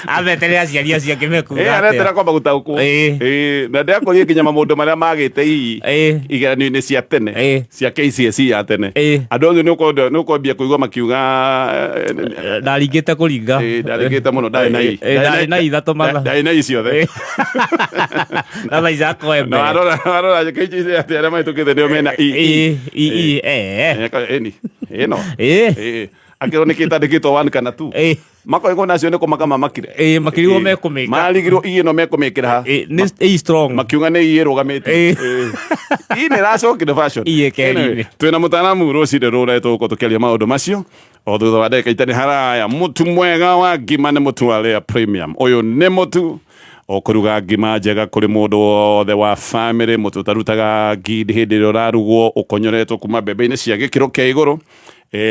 Ameterera aciari acio angĩ mekuga Ĩ, aretera atĩa. kwamba gũtaũkwo. Ĩ, na ndĩrakũria nginya maũndũ marĩa magĩte ii igeranio-inĩ cia tene cia KCSE ya tene. Andũ othe nĩ ũkwambia kũigua makiuga Ndaringĩte kũringa. Ndarĩkĩte mũno, ndarĩ na i. Ndarĩ na ithatũ matha. Ndarĩ na i ciothe. Na thaa icakoe Na mbere. warora KCSE atĩ arĩa mahĩtũkĩte nĩo mena i. I i eh. Ĩni ĩno. Akĩrwo nĩkĩ ĩtandĩkĩtwo one kana two. Makoigwo nacio nĩ kũmaka mamakire. Ĩ, makĩrigwo mekũmĩka. Marigirwo i ĩno mekũmĩkĩra ha. Ĩ, nĩ ĩ strong. Makiuga nĩ i ĩrũgamĩte. I nĩ ĩracokire fashion. I ĩkeri-inĩ. Anyway, twĩna mũtaaramu rũcinĩ rũrĩa tũgũkorwo tũkĩaria maũndũ macio o thutha wa ndagĩka itarĩ haraya. Mũtu mwega wa ngima nĩ mũtu wa Lea Premium. Ũyũ nĩ mũtu ũkũruga ngima njega kũrĩ mũndũ wothe wa family, mũtu ũtarutaga ngindi hĩndĩ ĩrĩa ũrarugwo, ũkonyoretwo kuma mbembe-inĩ cia gĩkĩro kĩa igũrũ.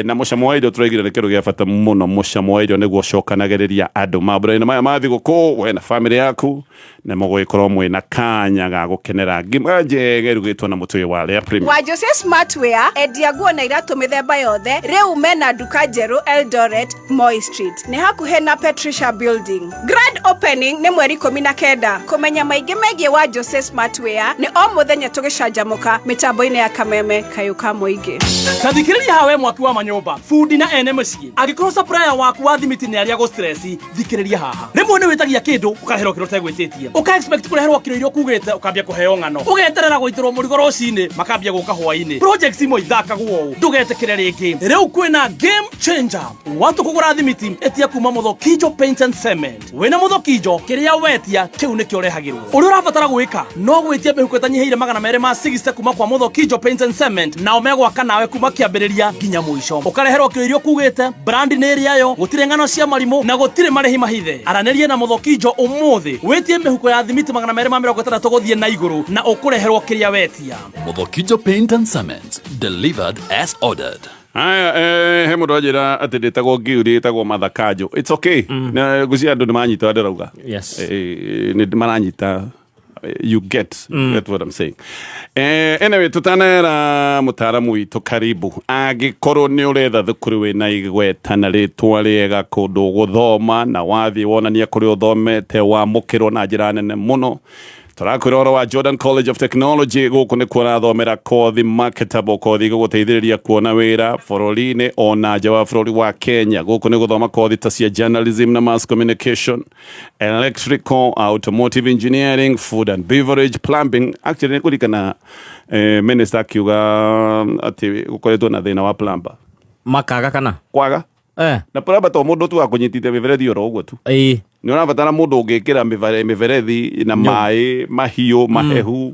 Na mũcamo wa irio tũraigire nĩ kĩndũ gĩa bata mũno. Mũcamo wa irio nĩguo ũcokanagĩrĩria andũ mambura-inĩ maya ma thigũkũ. We na family yaku nĩ mũgũgĩkorwo mwĩna kanya ga gũkenera ngima njega ĩrugĩtwo na mũtu ũyũ wa Lea Premium. Wa Jose Smartwear, endia nguo na iratũ mĩthemba yothe, rĩu mena nduka njerũ Eldoret, Moi Street. Nĩ hakuhĩ na Patricia Building. Grand opening nĩ mweri 19. Kũmenya maingĩ megiĩ wa Jose Smartwear nĩ o mũthenya tũgĩcanjamũka mĩtambo-inĩ ya Kameme Kayũ ka Mũingĩ. Ta thikĩrĩria haha we mwaki wa manyũmba, bundi na ene mũciĩ. Angĩkorwo supplier waku wa thimiti nĩ arĩa gũ stress, thikĩrĩria haha. Rĩmwe nĩ wĩtagia kĩndũ ũkareherwo kĩrĩa ũtegwĩtĩtie. Ũka expect kũreherwo kiro iria ũkugĩte ũkambia kũheo ng'ano. Ũgeterera gũitĩrwo mũrigo rũcinĩ makambia gũka hwainĩ. Projects imwe ithakagwo ũũ, ndũgetĩkĩre rĩngĩ. Rĩu kwĩna game changer. Watu kũgũra thimiti ĩtia kuma Mũthokijo Paint and Cement. Wĩna Mũthokijo kĩrĩa wetia kĩu nĩkĩo ũrehagĩrwo. Ũrĩa ũrabatara gwĩka no gwĩtia mĩhuko ĩtanyihĩire 260 kuma kwa Mũthokijo Paint and Cement, nao megwaka nawe kuma kĩambĩrĩria nginya mũico. Ũkareherwo kĩo iria ũkugĩte, brand nĩ ĩrĩa yo, gũtirĩ ng'ano cia marimũ na gũtirĩ marĩhi mahithe. Aranĩria na Mũthokijo ũmũthĩ wĩtie mĩhuko ya thimiti 260 gũthiĩ na igũrũ na ũkũreherwo kĩrĩa wetia. Mũthokijo Paint and Cement, delivered as ordered. Haya, he mũndũ anjĩra atĩ ndĩtagwo Ngiuri, ĩtagwo Martha Kanjũ. It's okay. Na ngwĩciria andũ nĩ manyita ũrĩa ndĩrauga. Nĩ maranyita, you get what I'm saying. Anyway, tutanera mũtaaramu witũ karibu. Angĩkorwo nĩ ũretha thukuru wĩna igweta na rĩtwa rĩega kũndũ ũgũthoma na wathiĩ wonania kũrĩa ũthomete wamũkĩrwo na njĩra nene mũno, tũrakwĩra ũhoro wa Jordan College of Technology. Gũkũ nĩkuo ũrathomera kothi marketable, kothi igũgũteithĩrĩria kuona wĩra bũrũri-inĩ ona nja wa bũrũri wa Kenya. Gũkũ nĩ gũthoma kothi ta cia journalism na mass communication, electrical, automotive engineering, food and beverage, plumbing. Actually nĩ kũririkana minister akiuga atĩ gũkoretwo na thĩna wa plumber. Makaga kana kwaga na plumber to mũndũ tu wa kũnyitithia mĩberethi oro ũguo tu. Nĩ ũrabatara mũndũ ũngĩkĩra mĩberethi na maĩ mahiũ mahehu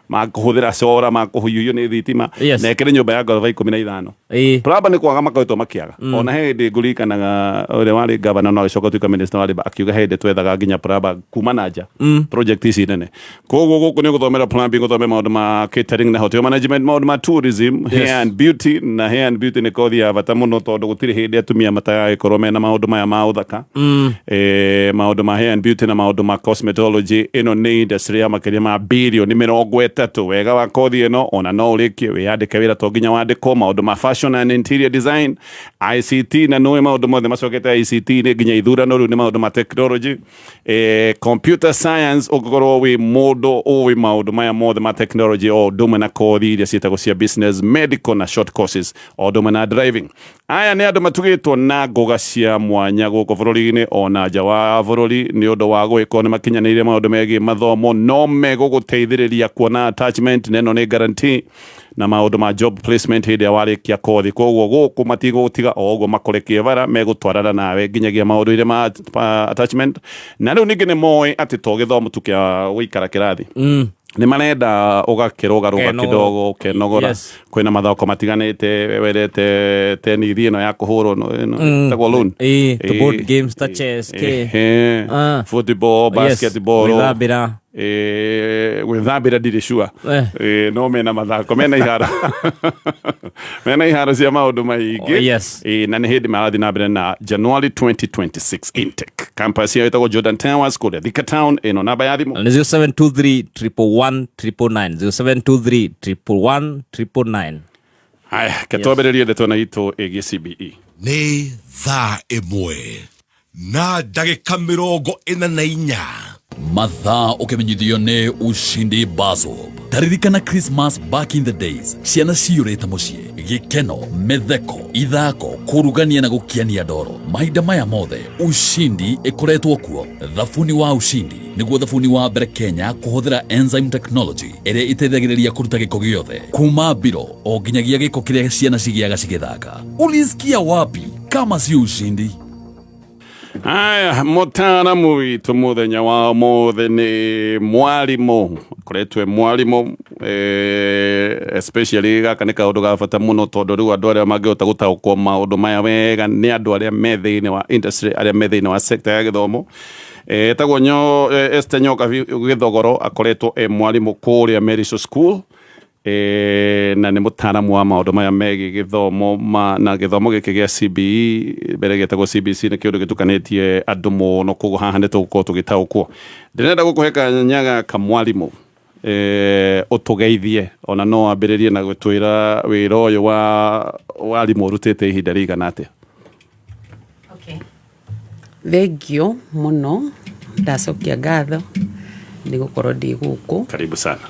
ma kũhũthĩra cora ma kũhiũhio nĩ thitima na ĩkĩre nyũmba ya ngoroba 15. Plumber nĩ kwaga makoretwo makĩaga. Ona he hĩndĩ ngũririkanaga ũrĩa warĩ gavana no agĩcoka gũtuĩka minister wa labour akiuga he hĩndĩ twethaga nginya plumber kuma na nja project ici nene. Koguo gũkũ nĩ gũthomera plumbing, gũthomera maũndũ ma catering na hotel management, maũndũ ma tourism, hair and beauty. Na hair and beauty nĩ kothi ya bata mũno tondũ gũtirĩ hĩndĩ atumia matagagĩkorwo mena maũndũ maya ma ũthaka. Maũndũ ma hair and beauty na maũndũ ma cosmetology, ĩno nĩ industry ya makĩria ma birioni 30. Wega wa kothi ĩno ona no ũrĩkie wĩyandĩke wĩra, to nginya wandĩkwo. Maũndũ ma fashion and interior design, ICT, na nũĩ maũndũ mothe macokete ICT nĩ nginya ithurano rĩu nĩ maũndũ ma technology. Computer science, ũngĩkorwo wĩ mũndũ ũĩ maũndũ maya mothe ma technology, o ũndũ ũmwe na kothi iria ciĩtagwo cia business, medical na short courses, o ũndũ ũmwe na driving. Aya nĩ andũ matugĩtwo na ngũga cia mwanya gũkũ bũrũri-inĩ ona nja wa bũrũri nĩ ũndũ wa gũgĩkorwo nĩ makinyanĩire maũndũ megiĩ mathomo, no megũgũteithĩrĩria kuona attachment, na ĩno nĩ guarantee na maũndũ ma job placement hĩndĩ ĩrĩa warĩkia kothi. Koguo gũkũ matigũgũtiga o ũguo makũrekie bara, megũtwarana nawe nginyagia maũndũ-inĩ ma attachment. Na rĩu ningĩ nĩ moĩ atĩ to gĩthomo tu kĩa gũikara kĩrathi, nĩ marenda ũgakĩrũgarũga Ũkenogora. kidogo, ũkenogora. Kwĩna mathako matiganĩte, wendete tenithi ĩno ya kũhũrwo ĩno ĩtagwo lawn. To board games ta chess, kĩ. Football, basketball. Gwĩthambĩra. Gwĩthambĩra ndirĩ sure. No mena mathako, mena iharo, mena iharo cia maũndũ maingĩ. Na nĩ hĩndĩ marathiĩ na mbere na January 2026 intake. Campus yao ĩtagwo Jordan Towers kũrĩa Thika Town. Ĩno namba ya thimũ nĩ 0723 111 999, 0723 111 999. Haya, ke twambĩrĩrie ndeto na itũ ĩgiĩ CBE. Nĩ thaa 1. Na ndagĩka 44. Mathaa ũkĩmenyithio nĩ Ushindi Bazob. Taririkana Christmas back in the days, ciana ciyũrĩte mũciĩ, gĩkeno, mĩtheko, ithako, kũrugania na gũkiania ndoro. Mahinda maya mothe Ushindi ĩkoretwo kuo. Thabuni wa Ushindi nĩguo thabuni wa mbere Kenya kũhũthĩra enzyme technology ĩrĩa ĩteithagĩrĩria kũruta gĩko gĩothe kuma mbiro o nginyagia gĩko kĩrĩa ciana cigĩaga cigĩthaka. Ulisikia wapi kama si Ushindi? Aya, mũtaaramu witũ mũthenya wa ũmũthĩ nĩ mwarimũ, akoretwo e mwarimũ, especially gaka nĩ kaũndũ ga bata mũno, tondũ rĩu andũ arĩa mangĩhota gũtaũkwo maũndũ maya wega nĩ andũ arĩa me thĩinĩ wa industry, arĩa me thĩinĩ wa sector ya gĩthomo. Etagwo nyo Esther Nyokabi Gĩthogoro, akoretwo e mwarimũ kũrĩa Merisho School, na nĩ mũtaaramu wa maũndũ maya megiĩ gĩthomo na gĩthomo gĩkĩ gĩa CBE, mbere gĩetagwo CBC, nĩ kĩũndũ gĩtukanĩtie andũ mũno, koguo haha nĩ tũgũkorwo tũgĩtaũkwo. Ndĩrenda gũkũhe kanya gaka mwarimũ, ũtũgeithie, ona no wambĩrĩrie na gũtwĩra wĩra ũyũ wa warimũ ũrutĩte ihinda rĩigana atĩa. Okay. Thengio mũno, ndacokia ngatho nĩ gũkorwo ndĩ gũkũ. Karibu sana.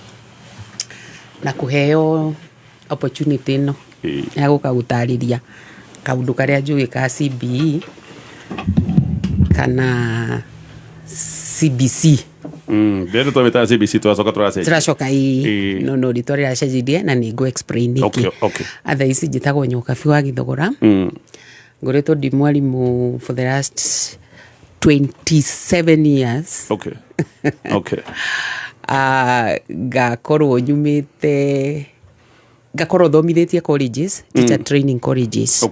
Na kũheo opportunity ĩno ya gũka gũtarĩria kaũndũ karĩa njũĩ ka CBE kana CBC. Mbere twamĩtaga CBC, tũracoka tũracenjia. Tũracoka ĩ no rĩtwa rĩracenjirie na nĩ ngũ explain nĩkĩ. Atha ici njĩtagwo Nyokabi wa Gĩthogora. Ngoretwo ndĩ mwarimũ for the last 27 years. Ngakorwo nyumĩte, ngakorwo thomithĩtie colleges, teacher training colleges.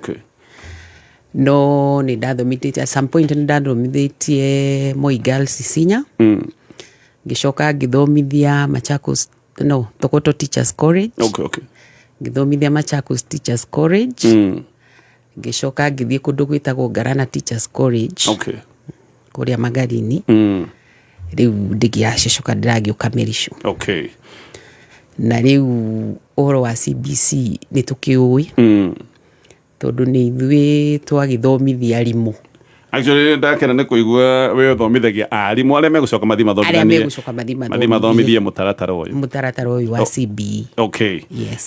No nĩ ndathomithĩtie, at some point nĩ ndathomithĩtie Moi Girls Isinya. Ngĩcoka ngĩthomithia Machakos, no, Tokoto Teachers College. Ngĩthomithia Machakos Teachers College. Ngĩcoka ngĩthiĩ kũndũ gwĩtagwo Ngarana Teachers College. Kũrĩa Magarini. Rĩu ndĩngĩacoka ndĩragĩũka Merisho. Na rĩu ũhoro wa CBC nĩ tũkĩũĩ. Tondũ nĩ ithuĩ twagĩthomithia arimũ. Actually ndakena nĩ kũigua we ũthomithagia arimũ arĩa megũcoka mathiĩ mathomithanie. Arĩa megũcoka mathiĩ mathomithie mũtaratara ũyũ. Mũtaratara ũyũ wa CBE. Yes.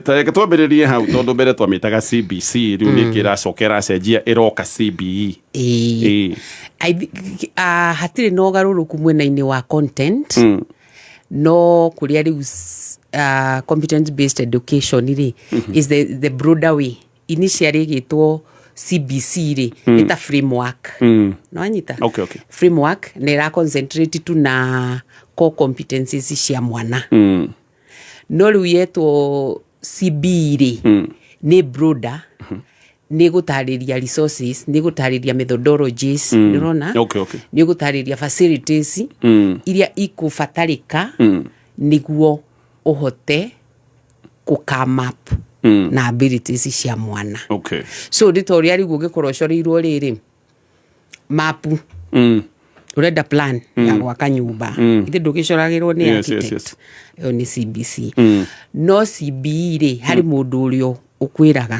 Ta reke twambĩrĩrie hau, tondũ mbere twamĩtaga CBC, rĩu nĩkĩ ĩracoka ĩracenjia ĩroka CBE? Ĩĩ. Hatirĩ na ũgarũrũku mwena-inĩ wa content. No kũrĩa rĩu competence based education rĩ, is the broader way. Initially ĩgĩtwo CBC rĩ, nĩ ta framework. No anyita? Okay. Framework na ĩra concentrate tu na core competencies cia mwana. No rĩu yetwo CBE rĩ, nĩ broader. Nĩ gũtarĩria resources, nĩ gũtarĩria methodologies, nĩ ũrona? Okay. Nĩ gũtarĩria facilities iria ikũbatarĩka nĩguo ũhote kũ come up na abilities cia mwana. So nĩ ta ũrĩa rĩu ũngĩkorwo ũcoreirwo rĩrĩ mapu, ũrenda plan ya gwaka nyũmba, ithe ndũgĩcoragĩrwo nĩ architect. Ĩyo nĩ CBC. No CBE rĩ, harĩ mũndũ ũrĩa ũkwĩraga,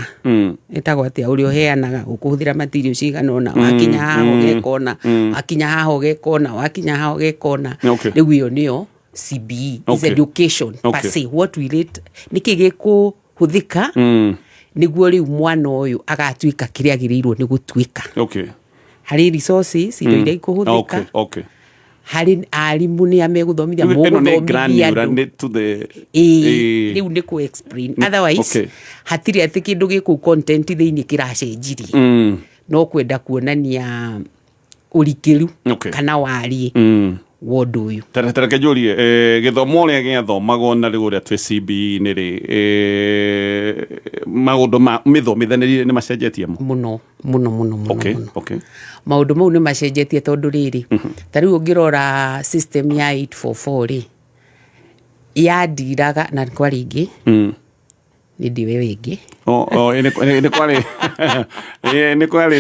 ĩtagwo atĩa, ũrĩa ũheanaga ũkũhũthĩra material cigana ũna, wakinya haha ũgeka ũna, wakinya haha ũgeka ũna, wakinya haha ũgeka ũna. Rĩu ĩyo nĩyo CBE is education per se, what will it, nĩkĩ gĩkũhũthĩka nĩguo rĩu mwana ũyũ agatuĩka kĩrĩa agĩrĩirwo nĩ gũtuĩka. Harĩ resources, indo iria ikũhũthĩka. Harĩ arimũ nĩ a megũthomithia, Rĩu ĩno nĩ mũgũthomithia granular, andũ. nĩ to the Ĩĩ, ĩĩ. rĩu nĩ kũ explain. Otherwise, hatirĩ atĩ kĩndũ gĩkũu content thĩinĩ kĩracenjirie. No kwenda kuonania ũrikĩru kana wariĩ wa ũndũ ũyũ. Ta reke njũrie, gĩthomo ũrĩa gĩathomagwo na rĩu ũrĩa twĩ CBE nĩ rĩ, maũndũ ma mĩthomithanĩrie nĩ macenjetie mo? Mũno, mũno, mũno, mũno, mũno. Maũndũ mau nĩ macenjetie tondũ rĩrĩ, ta rĩu ũngĩrora system ya 844 rĩ, yandiraga na kwarĩ ingĩ. Nĩ ndiwe ĩngĩ. Oh, nĩ kwarĩ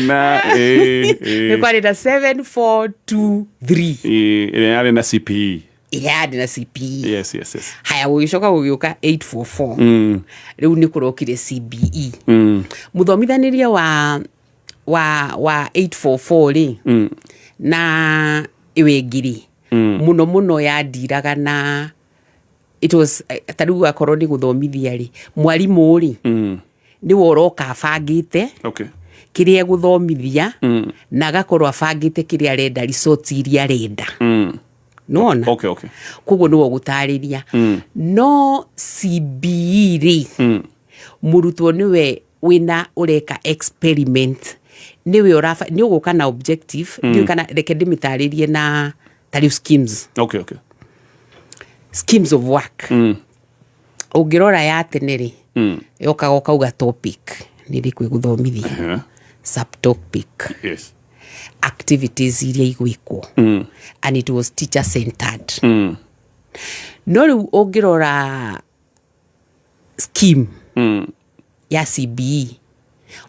na Nĩ kwarĩ na 7423. Ĩrĩa yarĩ na CPE. Ĩrĩa yarĩ na CPE. Yes. Haya, gũgĩcoka gũgĩũka 844. Rĩu nĩ kũrokire CBE. Mũthomithanĩrie wa Wa 844 rĩ na ĩyo ĩngĩ rĩ, mũno mũno yandiraga na it was ta rĩu akorwo nĩ gũthomithia rĩ, mwarimũ rĩ, nĩwe ũroka abangĩte kĩrĩa egũthomithia na agakorwo abangĩte kĩrĩa arenda, results iria arenda. Nĩwona? Okay. Koguo nĩwe ũgũtarĩria. No CBE rĩ, mũrutwo nĩwe wĩna ũreka experiment, nĩwe ũraba nĩ ũgũka na objective. Ndiũĩ kana reke ndĩmĩtarĩrie na ta rĩu schemes, schemes of work. Ũngĩrora ya tene rĩ, yokaga ũkauga topic nĩ rĩkũ ĩgũthomithia, subtopic, activities iria igwĩkwo, and it was teacher centered. No rĩu ũngĩrora scheme ya CBE,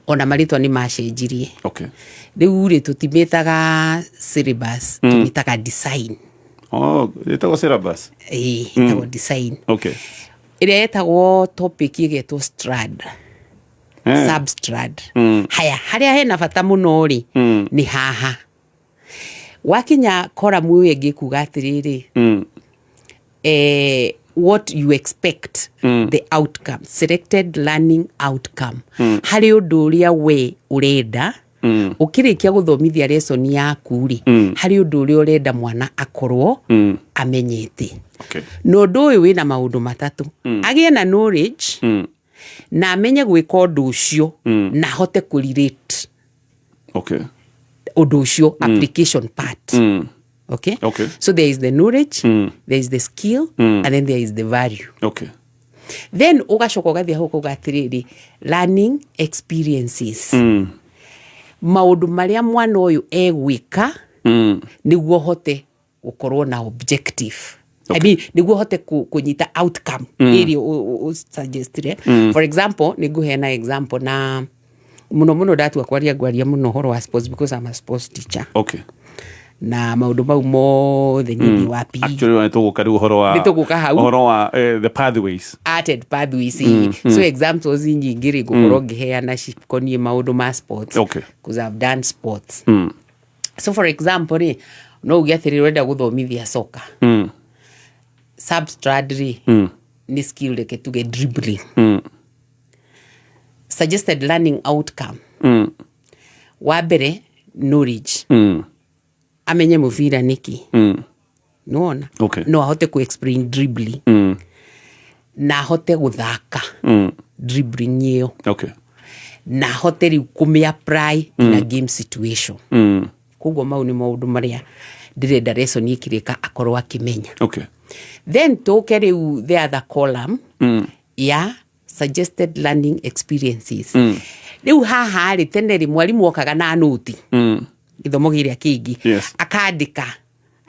ona marĩtwa nĩ macenjirie. Rĩu rĩ, tũtimĩtaga syllabus, tũmĩtaga design. Oh, ĩtagwo syllabus. Ĩĩ, ĩtagwo design. Ĩrĩa yetagwo topic ĩgetwo strand, substrand. Haya, harĩa hena bata mũno rĩ, nĩ haha wakinya column ĩyo ĩngĩ kuga atĩrĩrĩ, what you expect, the outcome, selected learning outcome, harĩ ũndũ ũrĩa we ũrenda ũkĩrĩkia gũthomithia lesson yaku rĩ, harĩ ũndũ ũrĩa ũrenda mwana akorwo amenyete. Na ũndũ ũyũ wĩna maũndũ matatũ: agĩe na knowledge, na amenye gwĩka ũndũ ũcio, na ahote kũ-relate ũndũ ũcio, application part. Okay? Okay. So there is the knowledge, there is the skill, and then there is the value. Then ũgacoka ũgathiĩ hau ũkauga atĩrĩrĩ, learning experiences, maũndũ marĩa mwana ũyũ egwĩka nĩguo hote gũkorwo na objective, I mean, nĩguo hote kũnyita outcome ĩrĩa ũsuggestire. For example, nĩ ngũheana example, na mũno mũno ndatua kwaria ngwaria mũno ũhoro wa sports because I'm a sports teacher. Na maũndũ mau mothe nĩ wa PE. Actually, nĩ tũgũka rĩu ũhoro wa Nĩ tũgũka hau. Ũhoro wa the pathways. Art and pathways. So examples nyingĩ rĩ, ngũkorwo ngĩheana cikoniĩ maũndũ ma sports because I've done sports. So for example rĩ, no uge atĩrĩrĩ, ũrenda gũthomithia soka, substrand rĩ, nĩ skill, reke tuge dribbling. Suggested learning outcome, wa mbere, knowledge, amenye mũbira nĩkĩ. Nĩwona? Okay. No ahote ku explain dribbling na ahote gũthaka dribbling ĩyo na ahote rĩu kũmĩ apply in a game situation. Koguo mau nĩ maũndũ marĩa ndĩrenda lesson ĩkĩrĩka akorwo akĩmenya. Then tũke rĩu the other column ya suggested learning experiences. Rĩu haha rĩ, tene rĩ, mwarimũ okaga na nũti, gĩthomo kĩrĩa kĩngĩ, akandĩka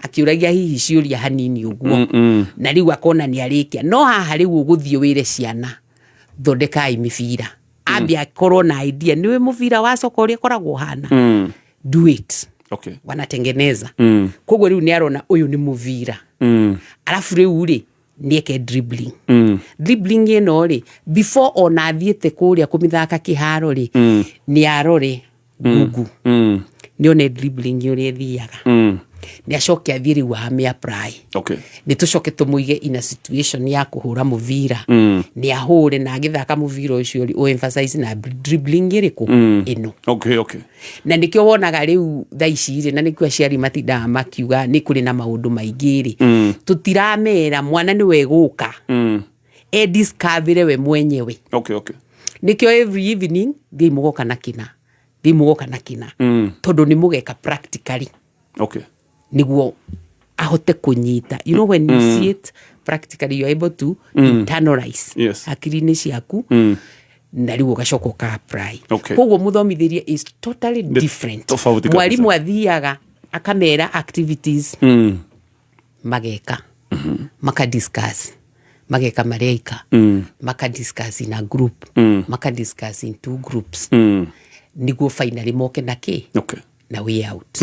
akĩũragia hihi ciũria hanini ũguo, na rĩu akona nĩ arĩkia. No haha rĩu ũgũthiĩ wĩre ciana, thondekai mĩbira, ambia akorwo na idea nĩwe mũbira wa soka ũrĩa ũkoragwo ũhana. Do it. Wanatengeneza. Koguo rĩu nĩ arona ũyũ nĩ mũbira. Arabu rĩu rĩ, nĩeke dribbling. Dribbling ĩno rĩ, before ona athiĩte kũrĩa kũmĩthaka kĩharo rĩ, nĩ arore Google, nĩone dribbling ũrĩa ĩthiaga, nĩ acoke athiĩ rĩu ame apply. Nĩ tũcoke tũmũige in a situation ya kũhũra mũbira, nĩ ahũre, na agĩthaka mũbira ũcio rĩ, ũ emphasize na dribbling ĩrĩkũ ĩno. Na nĩkĩo wonaga rĩu thaa ici rĩ, na nĩkĩo aciari matindaga makiuga nĩ kũrĩ na maũndũ maingĩ rĩ, tũtiramera mwana nĩwe gũka e discover we mwenyewe. Nĩkĩo every evening thiĩ mũgoka na kĩna, thiĩ mũgoka na kĩna, tondũ nĩ mũgeka practically nĩguo ahote kũnyita. You know, when you see it practically, you are able to internalize hakiri-inĩ ciaku, na rĩu ũgacoka ũka apply. Koguo mũthomithĩrie is totally different. Tofauti kabisa. Mwarimũ athiaga akamera activities, mageka, makadiscuss, mageka marĩa makadiscuss in a group, makadiscuss in two groups, nĩguo finally moke na kĩ na way out.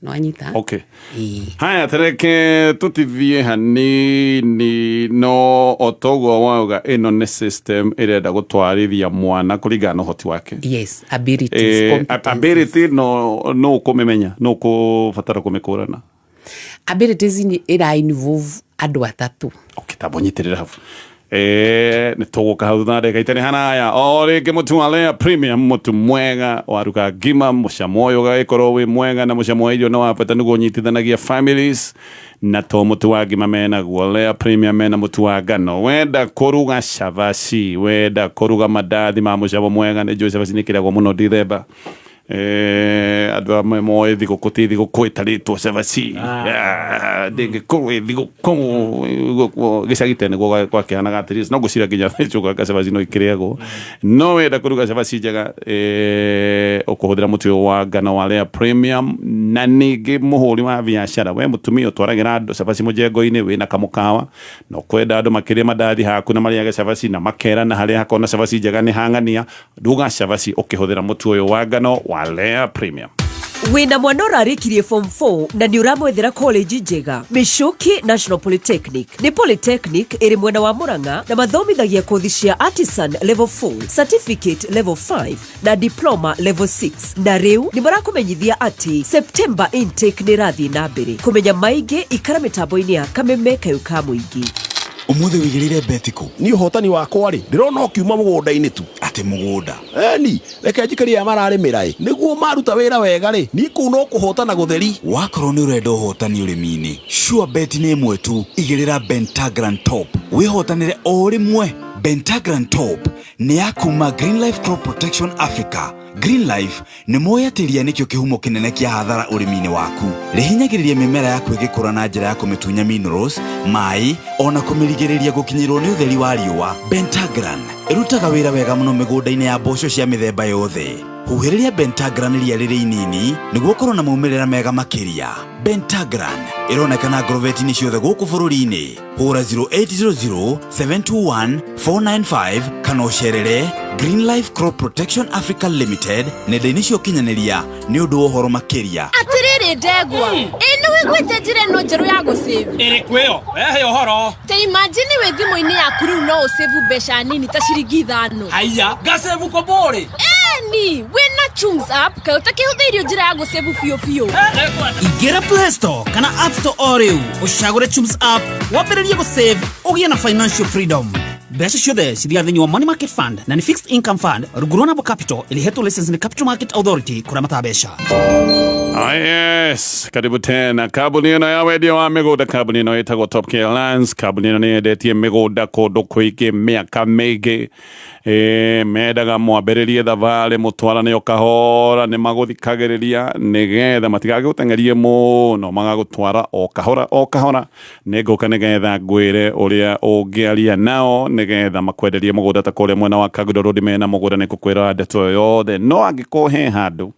Nĩwanyita? Okay. Ĩĩ. Haya, tereke tutithie hanini, no o toguo wauga ĩno nĩ system ĩrenda gũtwarithia mwana kũringana na ũhoti wake. Yes, abilities, competencies. Ability no ũkũmĩmenya, no ũkũbatara kũmĩkũrana. Abilities nĩ ĩra involve andũ atatũ. Okay, tamba ũnyitĩrĩre hau. Nĩ tũgũka hau thutha ndagĩka itarĩ haraya. O rĩngĩ, mũtu wa Lea Premium, mũtu mwega waruga ngima, mũcamo ũyũ ũgagĩkorwo wĩ mwega, na mũcamo wa irio nĩ wa bata nĩguo ũnyitithanagia families. Na to mũtu wa ngima menaguo, Lea Premium mena mũtu wa ngano. Wenda kũruga cabaci, wenda kũruga mandathi ma mũcamo mwega, nĩ njũĩ cabaci nĩ kĩragwo mũno Dithemba. Andũ amwe moĩ thigũkũ ti thigũkũ ĩtarĩtwo cabaci. Ah, ndĩngĩkorwo ĩ thigũkũ. Gĩcagi tene nĩguo gwakĩhanaga atĩrĩ, no ngwĩciria nginya njũganga cabaci no ikĩrĩagwo. No wenda kũruga cabaci njega, ũkũhũthĩra mũtu ũyũ wa ngano wa Lea Premium. Na ningĩ mũhũri wa biacara, we mũtumia ũtwaragĩra andũ cabaci mũjengo-inĩ, wĩna kamũkawa na ũkwenda andũ makĩrĩa mandathi haku na marĩage cabaci na makerana harĩa hakorwo na cabaci njega nĩ hang'ania, ruga cabaci ũkĩhũthĩra mũtu ũyũ wa ngano wa Lea Premium. Wĩna mwana ũrarĩkirie form 4 na nĩ ũramwethera college njega? Michuki National Polytechnic nĩ polytechnic ĩrĩ mwena wa Mũrang'a na mathomithagia kothi cia artisan level 4, certificate level 5 na diploma level 6. Na rĩu nĩ marakũmenyithia atĩ September intake nĩ ĩrathiĩ na mbere. Kũmenya maingĩ, ikara mĩtambo-inĩ ya Kameme Kayũ ka Mũingĩ. Ũmũthĩ wĩigĩrĩire beti kũ? Niĩ ũhotani wakwa rĩ, ndĩrona ũkiuma mũgũnda-inĩ tu. Atĩ mũgũnda? Eni, reke njikarie aya mararĩmĩra ĩ, nĩguo maruta wĩra wega rĩ, niĩ kũu no kũhotana gũtheri. Wakorwo nĩ ũrenda ũhotani ũrĩmi-inĩ, sure bet nĩ ĩmwe tu. Igĩrĩra Bentagran Top wĩhotanĩre o rĩmwe. Bentagran Top nĩ ya kuma Green Life Crop Protection Africa. Green Life nĩ moĩ atĩ ria nĩkĩo kĩhumo kĩnene kĩa hathara ũrĩmi-inĩ waku. Rĩhinyagĩrĩria mĩmera yaku ĩgĩkũra na njĩra ya kũmĩtunya minerals, maĩ, ona kũmĩrigĩrĩria gũkinyĩrwo nĩ ũtheri wa riũa. Bentagran ĩrutaga wĩra wega mũno mĩgũnda-inĩ ya mboco cia mĩthemba yothe. Huhĩrĩria Bentagran ria rĩrĩ inini nĩguo ũkorwo na maumĩrĩra mega makĩria. Bentagran ĩronekana ngorobeti-inĩ ciothe gũkũ bũrũri-inĩ. Hũra 0800 721 495 kana ũcerere Green Life Crop Protection Africa Limited nenda-inĩ cia ũkinyanĩria nĩ ũndũ wa ũhoro makĩria. Atĩrĩrĩ ndegwa, ĩ nĩ wĩiguĩte njĩra ĩno njerũ ya gũsave? Ĩrĩkũ ĩyo? Ehe, ũhoro. Ta imagine wĩ thimũ-inĩ yaku rĩu no ũsave mbeca nini ta ciringi 5. Haiya, ngacebu kũbũrĩ? Ĩni, wĩna Chums app, kaĩ ũtakĩhũthĩirio njĩra ya gũsave biũ biũ? Ingĩra Play Store kana App Store o rĩu, ũcagũre Chums app, wambĩrĩrie gũsave, ũgĩe na financial freedom. Mbeca ciothe cithiaga thĩinĩ wa money market fund na nĩ fixed income fund rungu rwa Nabo Capital, ĩrĩhetwo license nĩ Capital Market Authority kũramata mbeca. Ah, yes, karibu tena. Kambuni ĩno ya wendia wa mĩgũnda, kambuni ĩno ĩtagwo Top Care Lands. Kambuni ĩno nĩ yendetie mĩgũnda kũndũ kũingĩ mĩaka mĩingĩ. Mendaga mwambĩrĩrie thabarĩ, mũtwarane o kahora, nĩ magũthikagĩrĩria nĩgetha matigagĩgũteng'erie mũno, magagũtwara o kahora o kahora. Nĩ ngũka nĩgetha ngwĩre ũrĩa ũngĩaria nao nĩgetha makwenderie mũgũnda ta kũrĩa mwena wa Kangundo Road mena mũgũnda, nĩ ngũkwĩra ndeto ĩyo yothe. No angĩkorwo he handũ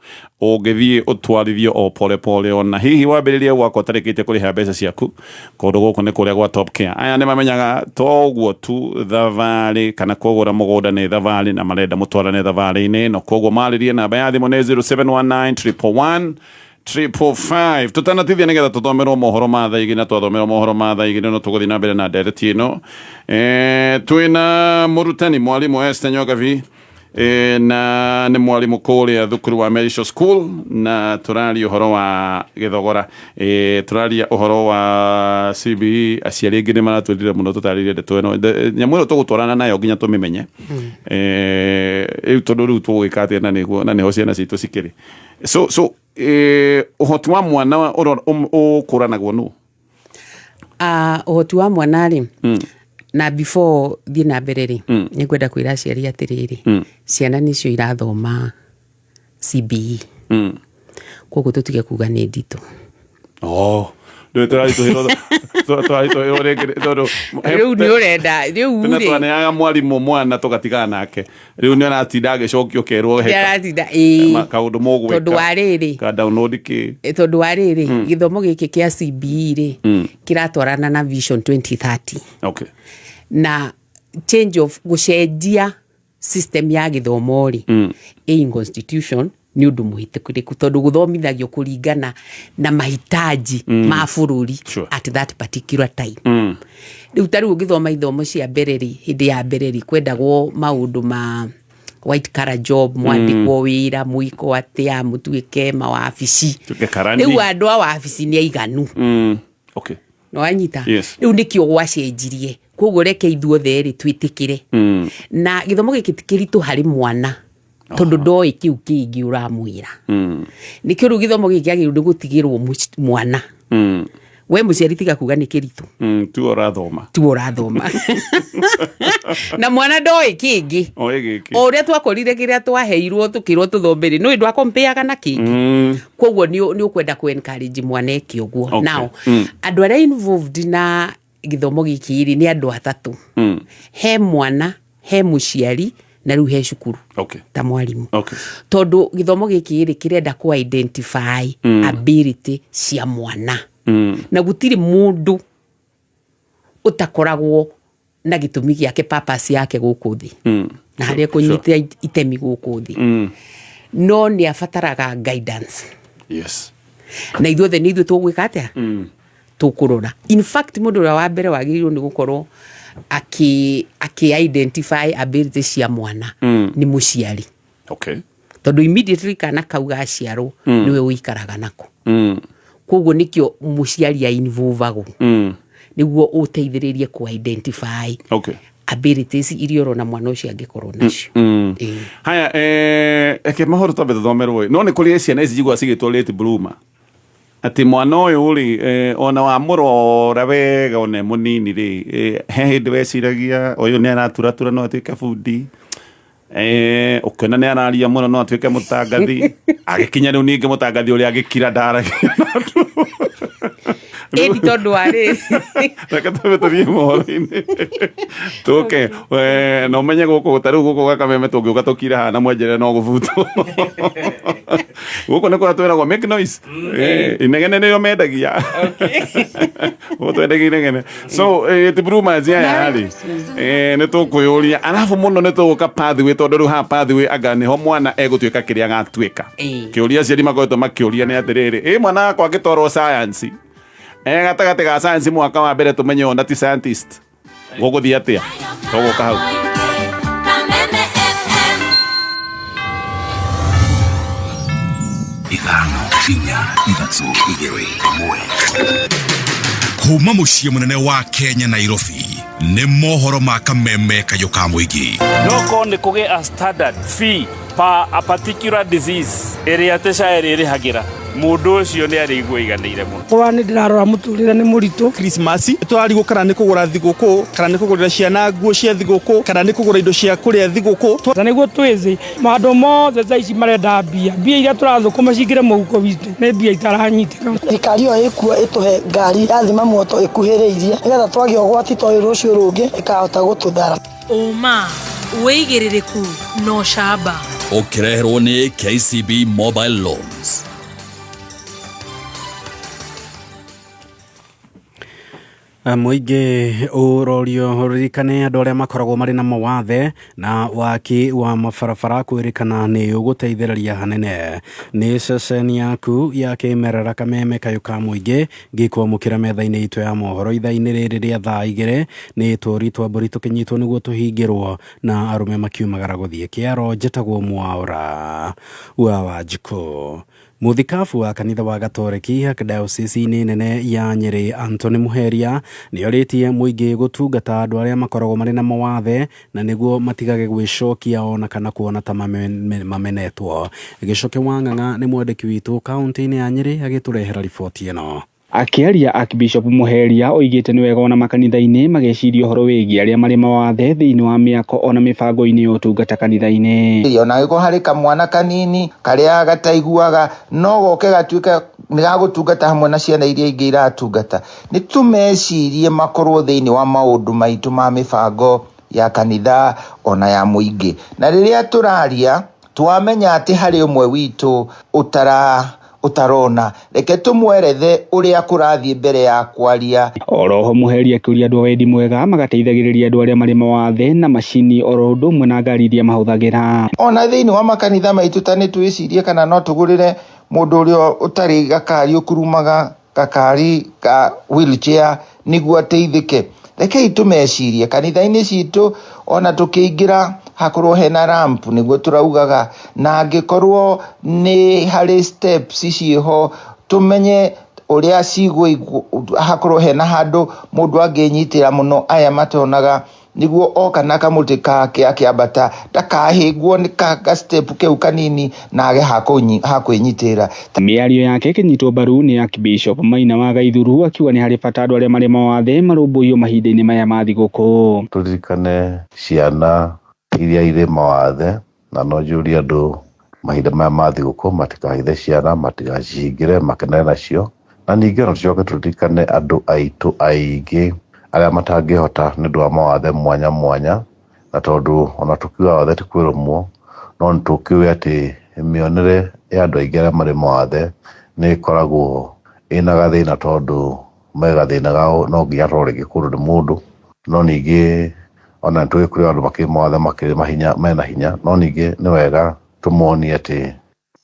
ũngĩthiĩ ũtwarithio o pole pole, ona hihi wambĩrĩrie gwakwa ũtarĩkĩtie kũrĩha mbeca ciaku, kũndũ gũkũ nĩ kũrĩa gwa Top Care. Aya nĩ mamenyaga to ũguo tu thabarĩ kana kũgũra mũgũnda nĩ thabarĩ, na marenda mũtwarane thabarĩ-inĩ ĩno. Koguo marĩrie, namba ya thimũ nĩ 0719 111 555. Tũtanatithia nĩgetha tũthomerwo mohoro ma thaa 2, na twathomerwo mohoro ma thaa 2 no tũgũthiĩ na mbere na ndereti ĩno. Twĩna mũrutani mwarimũ Esther Nyokabi, na nĩ mwarimũ kũrĩa thukuru wa Merisho School, na tũraria ũhoro wa gĩthogora, tũraria ũhoro wa CBE. Aciari aingĩ nĩ maratwĩrire mũno tũtarĩrie ndeto ĩno. Nyamũ ĩno tũgũtwarana nayo nginya tũmĩmenye. Rĩu tondũ rĩu tũgwĩka atĩa, na nĩguo na nĩho ciana citũ cikĩrĩ, so ũhoti wa mwana ũkũranagwo nũ? Ũhoti wa mwana rĩ, na before thiĩ na mbere rĩ, nĩ ngwenda kwĩra aciari atĩrĩrĩ, ciana nĩcio irathoma CBE, koguo tũtige kuga nĩ nditũ. Oh, ndũĩ tũraritũhĩrwo rĩngĩ tondũ Rĩu nĩ ũrenda rĩu tene rĩ twaneaga mwarimũ mwana tũgatigana nake, rĩu nĩ aratinda agĩcokio kerwo he aratinda ĩĩ kaũndũ mũgwĩka. Tondũ wa rĩrĩ, ka download kĩ. Tondũ wa rĩrĩ, gĩthomo gĩkĩ kĩa CBE rĩ, kĩratwarana na Vision 2030 na change of gũcenjia system ya gĩthomo rĩ, ĩ in constitution Nĩ ũndũ mũhĩtũkĩrĩku tondũ gũthomithagio kũringana na mahitaji ma bũrũri at that particular time. Rĩu ta rĩu ũngĩthoma ithomo cia mbere rĩ, hĩndĩ ya mbere rĩ, kwendagwo maũndũ ma white collar job, mwandĩkwo wĩra, mwĩko atĩa, mũtuĩke mawabici. Tuĩke karani. Rĩu andũ a wabici nĩ aiganu. Nĩwanyita? Yes. Rĩu nĩkĩo gwacenjirie. Koguo reke ithuothe rĩ twĩtĩkĩre na gĩthomo gĩkĩ ti kĩritũ harĩ mwana tondũ ndoĩ kĩu kĩngĩ ũramwĩra. Nĩkĩo rĩu gĩthomo gĩkĩ kĩagĩrĩirwo nĩ gũtigĩrwo mwana. We mũciari tiga kuga nĩ kĩritũ. Tuo ũrathoma. Tuo ũrathoma na mwana ndoĩ kĩngĩ. Oĩ gĩkĩ. O ũrĩa twakorire kĩrĩa twaheirwo tũkĩrwo tũthome rĩ, nĩũĩ ndwakompeaga na kĩngĩ. Koguo nĩ ũkwenda kũ encourage mwana eke ũguo. Now andũ arĩa involved na gĩthomo gĩkĩ rĩ nĩ andũ atatũ. He mwana, he mũciari na rĩu he cukuru. Ta mwarimũ. Tondũ gĩthomo gĩkĩ rĩ kĩrenda kũ identify ability cia mwana. Na gũtirĩ mũndũ ũtakoragwo na gĩtũmi gĩake, purpose yake gũkũ thĩ. Na harĩa kũnyita itemi gũkũ thĩ. No nĩ abataraga guidance. Na ithuothe nĩ ithuĩ tũgwĩka atĩa? Tũkũrora. In fact, mũndũ ũrĩa wa mbere wagĩrĩirwo nĩ gũkorwo akĩ identify ability cia mwana nĩ mũciari. Tondũ immediately kana kau gaciarwo nĩwe ũikaraga nako. Koguo nĩkĩo mũciari a involve-agwo. Nĩguo ũteithĩrĩrie kũ identify abilities iria ũrona mwana ũcio angĩkorwo nacio. Haya, eke mahoro twambe tũthomerwo. No nĩ kũrĩ ciana ici njiguaga cigĩtwo late bloomer. Atĩ mwana ũyũ rĩ, ona wamũrora wega ona e mũnini rĩ, he hĩndĩ weciragia ũyũ nĩ araturatura no atuĩke bundi. Ũkĩona nĩ araria mũno no atuĩke mũtangathi. Agĩkinya rĩu ningĩ mũtangathi ũrĩa agĩkira ndaragia. Ĩni tondũ wa rĩrĩ. Reke twambe tũthiĩ mohoro-inĩ. Tũke, na ũmenye gũkũ ta rĩu gũkũ gwa Kameme tũngĩũka tũkire haha na mwenjerere no gũbutwo. Gũkũ nĩ kũrĩa twĩragwo make noise. Inegene nĩrĩo mendagia. Gũkũ twendagia inegene. So, ti bloomers aya rĩ, nĩ tũkwĩyũria. Arabu mũno nĩ tũgũka pathway tondũ rĩu haha pathway anga nĩho mwana egũtuĩka kĩrĩa agatuĩka. Kĩũria aciari makoretwo makĩũria nĩ atĩrĩrĩ, ĩ mwana wakwa angĩtwarwo science, gatagatĩ ga science mwaka wa mbere tũmenye ona ti scientist. Gũgũthiĩ atĩa? Tũgũka hau. 5, 4, 3, 2, 1. Kuma mũciĩ mũnene wa Kenya Nairobi nĩ mohoro ma Kameme kayũ ka mũingĩ. No korwo nĩ kũgĩe a standard fee per a particular disease ĩrĩa atĩ SHA ĩrĩrĩhagĩra mũndũ ũcio nĩ arĩigua aiganĩire mũno. Kwa nĩ ndĩrarora mũtũrĩre nĩ mũritũ. Christmas tũrarigwo kana nĩ kũgũra thigũkũ, kana nĩ kũgũrĩra ciana nguo cia thigũkũ, kana nĩ kũgũra indo cia kũrĩa thigũkũ. Na nĩguo twĩthĩ maũndũ mothe thaa ici marenda mbia, mbia iria tũrathũkũma cingĩre mũhuko witũ nĩ mbia itaranyitĩka. Thirikari ĩyo ĩkuo ĩtũhe ngari ya thima moto ĩkuhĩrĩirie nĩgetha twagĩa ũgwati ta ũyũ rũciũ rũngĩ ĩkahota gũtũthara. Ũma, wĩigĩrĩrĩku na ũcamba. Ũkĩreherwo nĩ KCB Mobile Loans. Mũingĩ ũrorio ũririkane andũ arĩa makoragwo marĩ na mawathe na waki wa mabarabara kwĩrĩkana nĩ ũgũteithĩrĩria hanene. Nĩ ceceni yaku ya kĩmerera Kameme kayũ ka mũingĩ ngĩkwamũkĩra metha-inĩ itũ ya mohoro ithaa-inĩ rĩrĩ rĩa thaa 2 nĩ tũri twa mbũri tũkĩnyitwo nĩguo tũhingĩrwo na arũme makiumagara gũthiĩ kĩaro. Njĩtagwo Mwaũra wa Wanjikũ. Mũthikabu wa kanitha wa Gatoreki dayosisi-inĩ nene ya Nyĩrĩ Anthony Muheria nĩorĩtie mũingĩ gũtungata andũ arĩa makoragwo marĩ na mawathe na nĩguo matigage gwĩcokia ona kana kuona ta mamenetwo. Gĩcoke wa Ng'ang'a nĩ mwandĩki witũ kaunti-inĩ ya Nyĩrĩ agĩtũrehera riboti ĩno. Akĩaria Archbishop Muheria oigĩte nĩ wega ona makanitha-inĩ mageciria ũhoro wĩgiĩ arĩa marĩ mawathe thĩinĩ wa mĩako ona mĩbango-inĩ ya ũtungata kanitha-inĩ. Ona angĩkorwo harĩ kamwana kanini karĩa gataiguaga no goke gatuĩke nĩ gagũtungata hamwe na ciana iria ingĩ iratungata, nĩ tũmecirie makorwo thĩinĩ wa maũndũ maitũ ma mĩbango ya kanitha ona ya mũingĩ. Na rĩrĩa tũraria twamenya atĩ harĩ ũmwe witũ Ũtarona. Reke tũmwerethe ũrĩa kũrathiĩ mbere ya kwaria. Oroho Muheria akĩũria andũ a wendi mwega magateithagĩrĩria andũ arĩa marĩ mawathe na macini oro ũndũ ũmwe na ngari iria mahũthagĩra. Ona thĩinĩ wa makanitha maitũ ta nĩ twĩcirie kana no tũgũrĩre mũndũ ũrĩa ũtarĩ gakari ũkurumaga gakari ka wheelchair nĩguo ateithĩke. Rekei tũmecirie kanitha-inĩ citũ, ona tũkĩingĩra hakorwo hena ramp nĩguo tũraugaga, na angĩkorwo nĩ harĩ steps ciĩho tũmenye ũrĩa cigũigwo, hakorwo hena handũ mũndũ angĩnyitĩra mũno aya matonaga, nĩguo oka na kamũtĩ kake akĩambata ndakahĩngwo nĩ ka step kĩu kanini na age ha kwĩnyitĩrĩra. Mĩario yake ĩkĩnyitwo mbaru nĩ Archbishop Maina wa Gaithuru akiuga nĩ harĩ bata andũ arĩa marĩ mawathe marũmbũiyo mahinda-inĩ maya ma thigũkũ. Tũririkane ciana iria irĩ mawathe, na no njũrie andũ mahinda maya ma thigũkũ matikahithe ciana, matigacihingĩre, makenere nacio. Na ningĩ ona tũcoke tũririkane andũ aitũ aingĩ arĩa matangĩhota nĩ ũndũ wa mawathe mwanya mwanya, na tondũ ona tũkiuga wathe ti kwĩrũmwo, no nĩ tũkĩũĩ atĩ mĩonere ya andũ aingĩ arĩa marĩ mawathe nĩ ĩkoragwo ĩna gathĩna, tondũ me gathĩna gao no nginya akorwo rĩngĩ kũndũ nĩ mũndũ. No ningĩ ona nĩ tũĩ kũrĩ andũ makĩrĩ mawathe makĩrĩ mahinya, mena hinya, no ningĩ nĩ wega tũmonie atĩ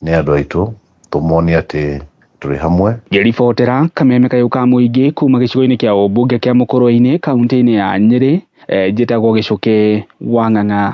nĩ andũ aitũ, tũmonie atĩ tũrĩ hamwe. Ngĩribotera kameme kayũ ka mũingĩ kuma gĩcigo-inĩ kĩa ũmbunge kĩa Mũkũrwe-inĩ kaunti-inĩ ya Nyĩrĩ, njĩtagwo Gĩcũkĩ wa Ng'ang'a.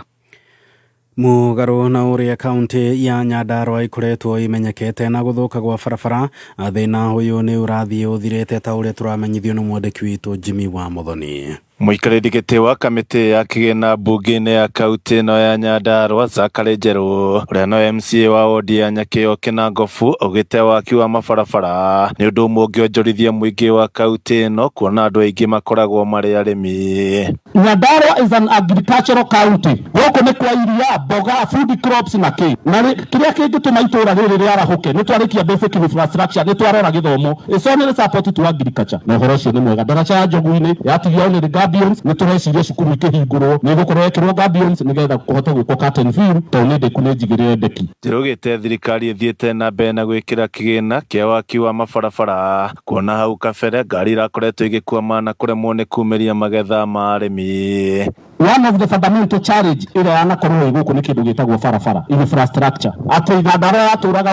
Mũgarũ na ũrĩa kaunti ya Nyandarua ĩkoretwo ĩmenyekete na gũthũka gwa barabara, thĩna ũyũ nĩ ũrathiĩ ũthirĩte ta ũrĩa tũramenyithio nĩ mwandĩki witũ Jimmy wa Muthoni. Mũikarĩri gĩtĩ wa kamĩtĩ ya kĩgĩna mbunge-inĩ ya kaunti ĩno ya Nyandarua Zachary Njerũ, ũrĩa no MCA wa wodi ya Nyakĩo Kĩnangobu, augĩte waki wa mabarabara nĩ ũndũ ũmwe ũngĩonjorithia mũingĩ wa kaunti ĩno, kuona andũ aingĩ makoragwo marĩ arĩmi. Nyandarua is an agricultural county. Gũkũ nĩ kwa iria, mboga, food crops na kĩ. Na kĩrĩa kĩngĩtũma itũra rĩrĩ rĩarahũke, nĩ twarĩkia basic infrastructure, nĩ twarora gĩthomo. It's only support to agriculture. Na ũhoro ũcio nĩ mwega. Ndaraca ya Njogu-inĩ yatigia only gabions, nĩ tũreciria cukuru ikĩhingũrwo, nĩ ĩgũkorwo ĩkĩrwo gabions nĩgetha kũhote gwĩkwo curtain fill, tondũ nĩ ndĩku nĩ njigĩrĩre ndeki. Njĩrũgĩte thirikari ĩthiĩte na mbere na gwĩkĩra kĩgĩna kĩa waki wa mabarabara, kuona hau kabere ngari irakoretwo igĩkwama na kũremwo nĩ kumĩria magetha ma arĩmi. One of the fundamental challenge ĩrĩa yanakorwo ĩ gũkũ nĩ kĩndũ gĩtagwo barabara, infrastructure. Atĩ Nyandarua yatũraga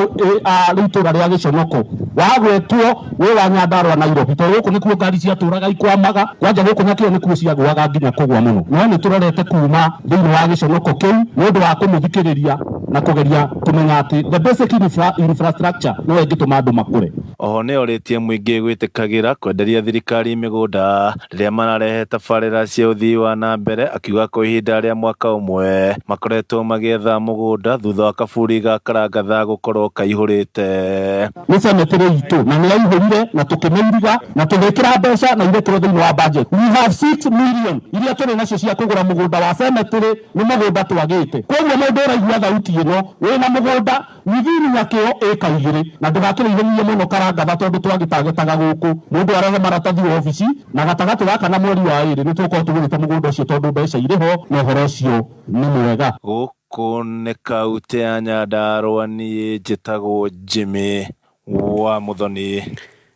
rĩ itũra rĩa gĩconoko, wagwetwo wĩ wa Nyandarua Nairobi, tondũ gũkũ nĩkuo ngari ciatũraga ikwamaga, kwanja gũkũ Nyakĩo nĩkuo ciagũaga nginya kũgwa mũno. No nĩ tũrorete kuma thĩinĩ wa gĩconoko kĩu nĩ ũndũ wa kũmũthikĩrĩria na kũgeria kũmenya atĩ the basic infrastructure no ĩngĩtũma andũ makũre. Oho nĩ orĩtie mũingĩ gwĩtĩkagĩra kwenderia thirikari mĩgũnda rĩrĩa mararehe tabarĩra cia ũthii wa na mbere, akiuga kwa ihinda rĩa mwaka ũmwe makoretwo magĩetha mũgũnda thutha wa kaburi ga Karangatha gũkorwo kaihũrĩte. Nĩ cemetery itũ na nĩ yaihũrire na tũkĩmĩiriga na tũgĩkĩra mbeca na irekĩrwo thĩinĩ wa budget. We have 6 million iria tũrĩ nacio cia kũgũra mũgũnda wa cemetery, nĩ mũgũnda twagĩte. Koguo mũndũ ũraigua thauti ĩno wĩna mũgũnda within Nyakĩo ĩka 2 na ndũgakĩrĩithĩrie mũno Karangatha tondũ twagĩtagetaga gũkũ. Mũndũ arehe maratathi obici na gatagatĩ gaka na mweri wa 2 nĩ tũgũkorwo tũgũrĩte mũgũnda ũcio tondũ mbeca irĩ ho na ũhoro ũcio nĩ mwega. Gũkũ nĩ kaunti ya Nyandarua, niĩ njĩtagwo Jimmy wa Muthoni.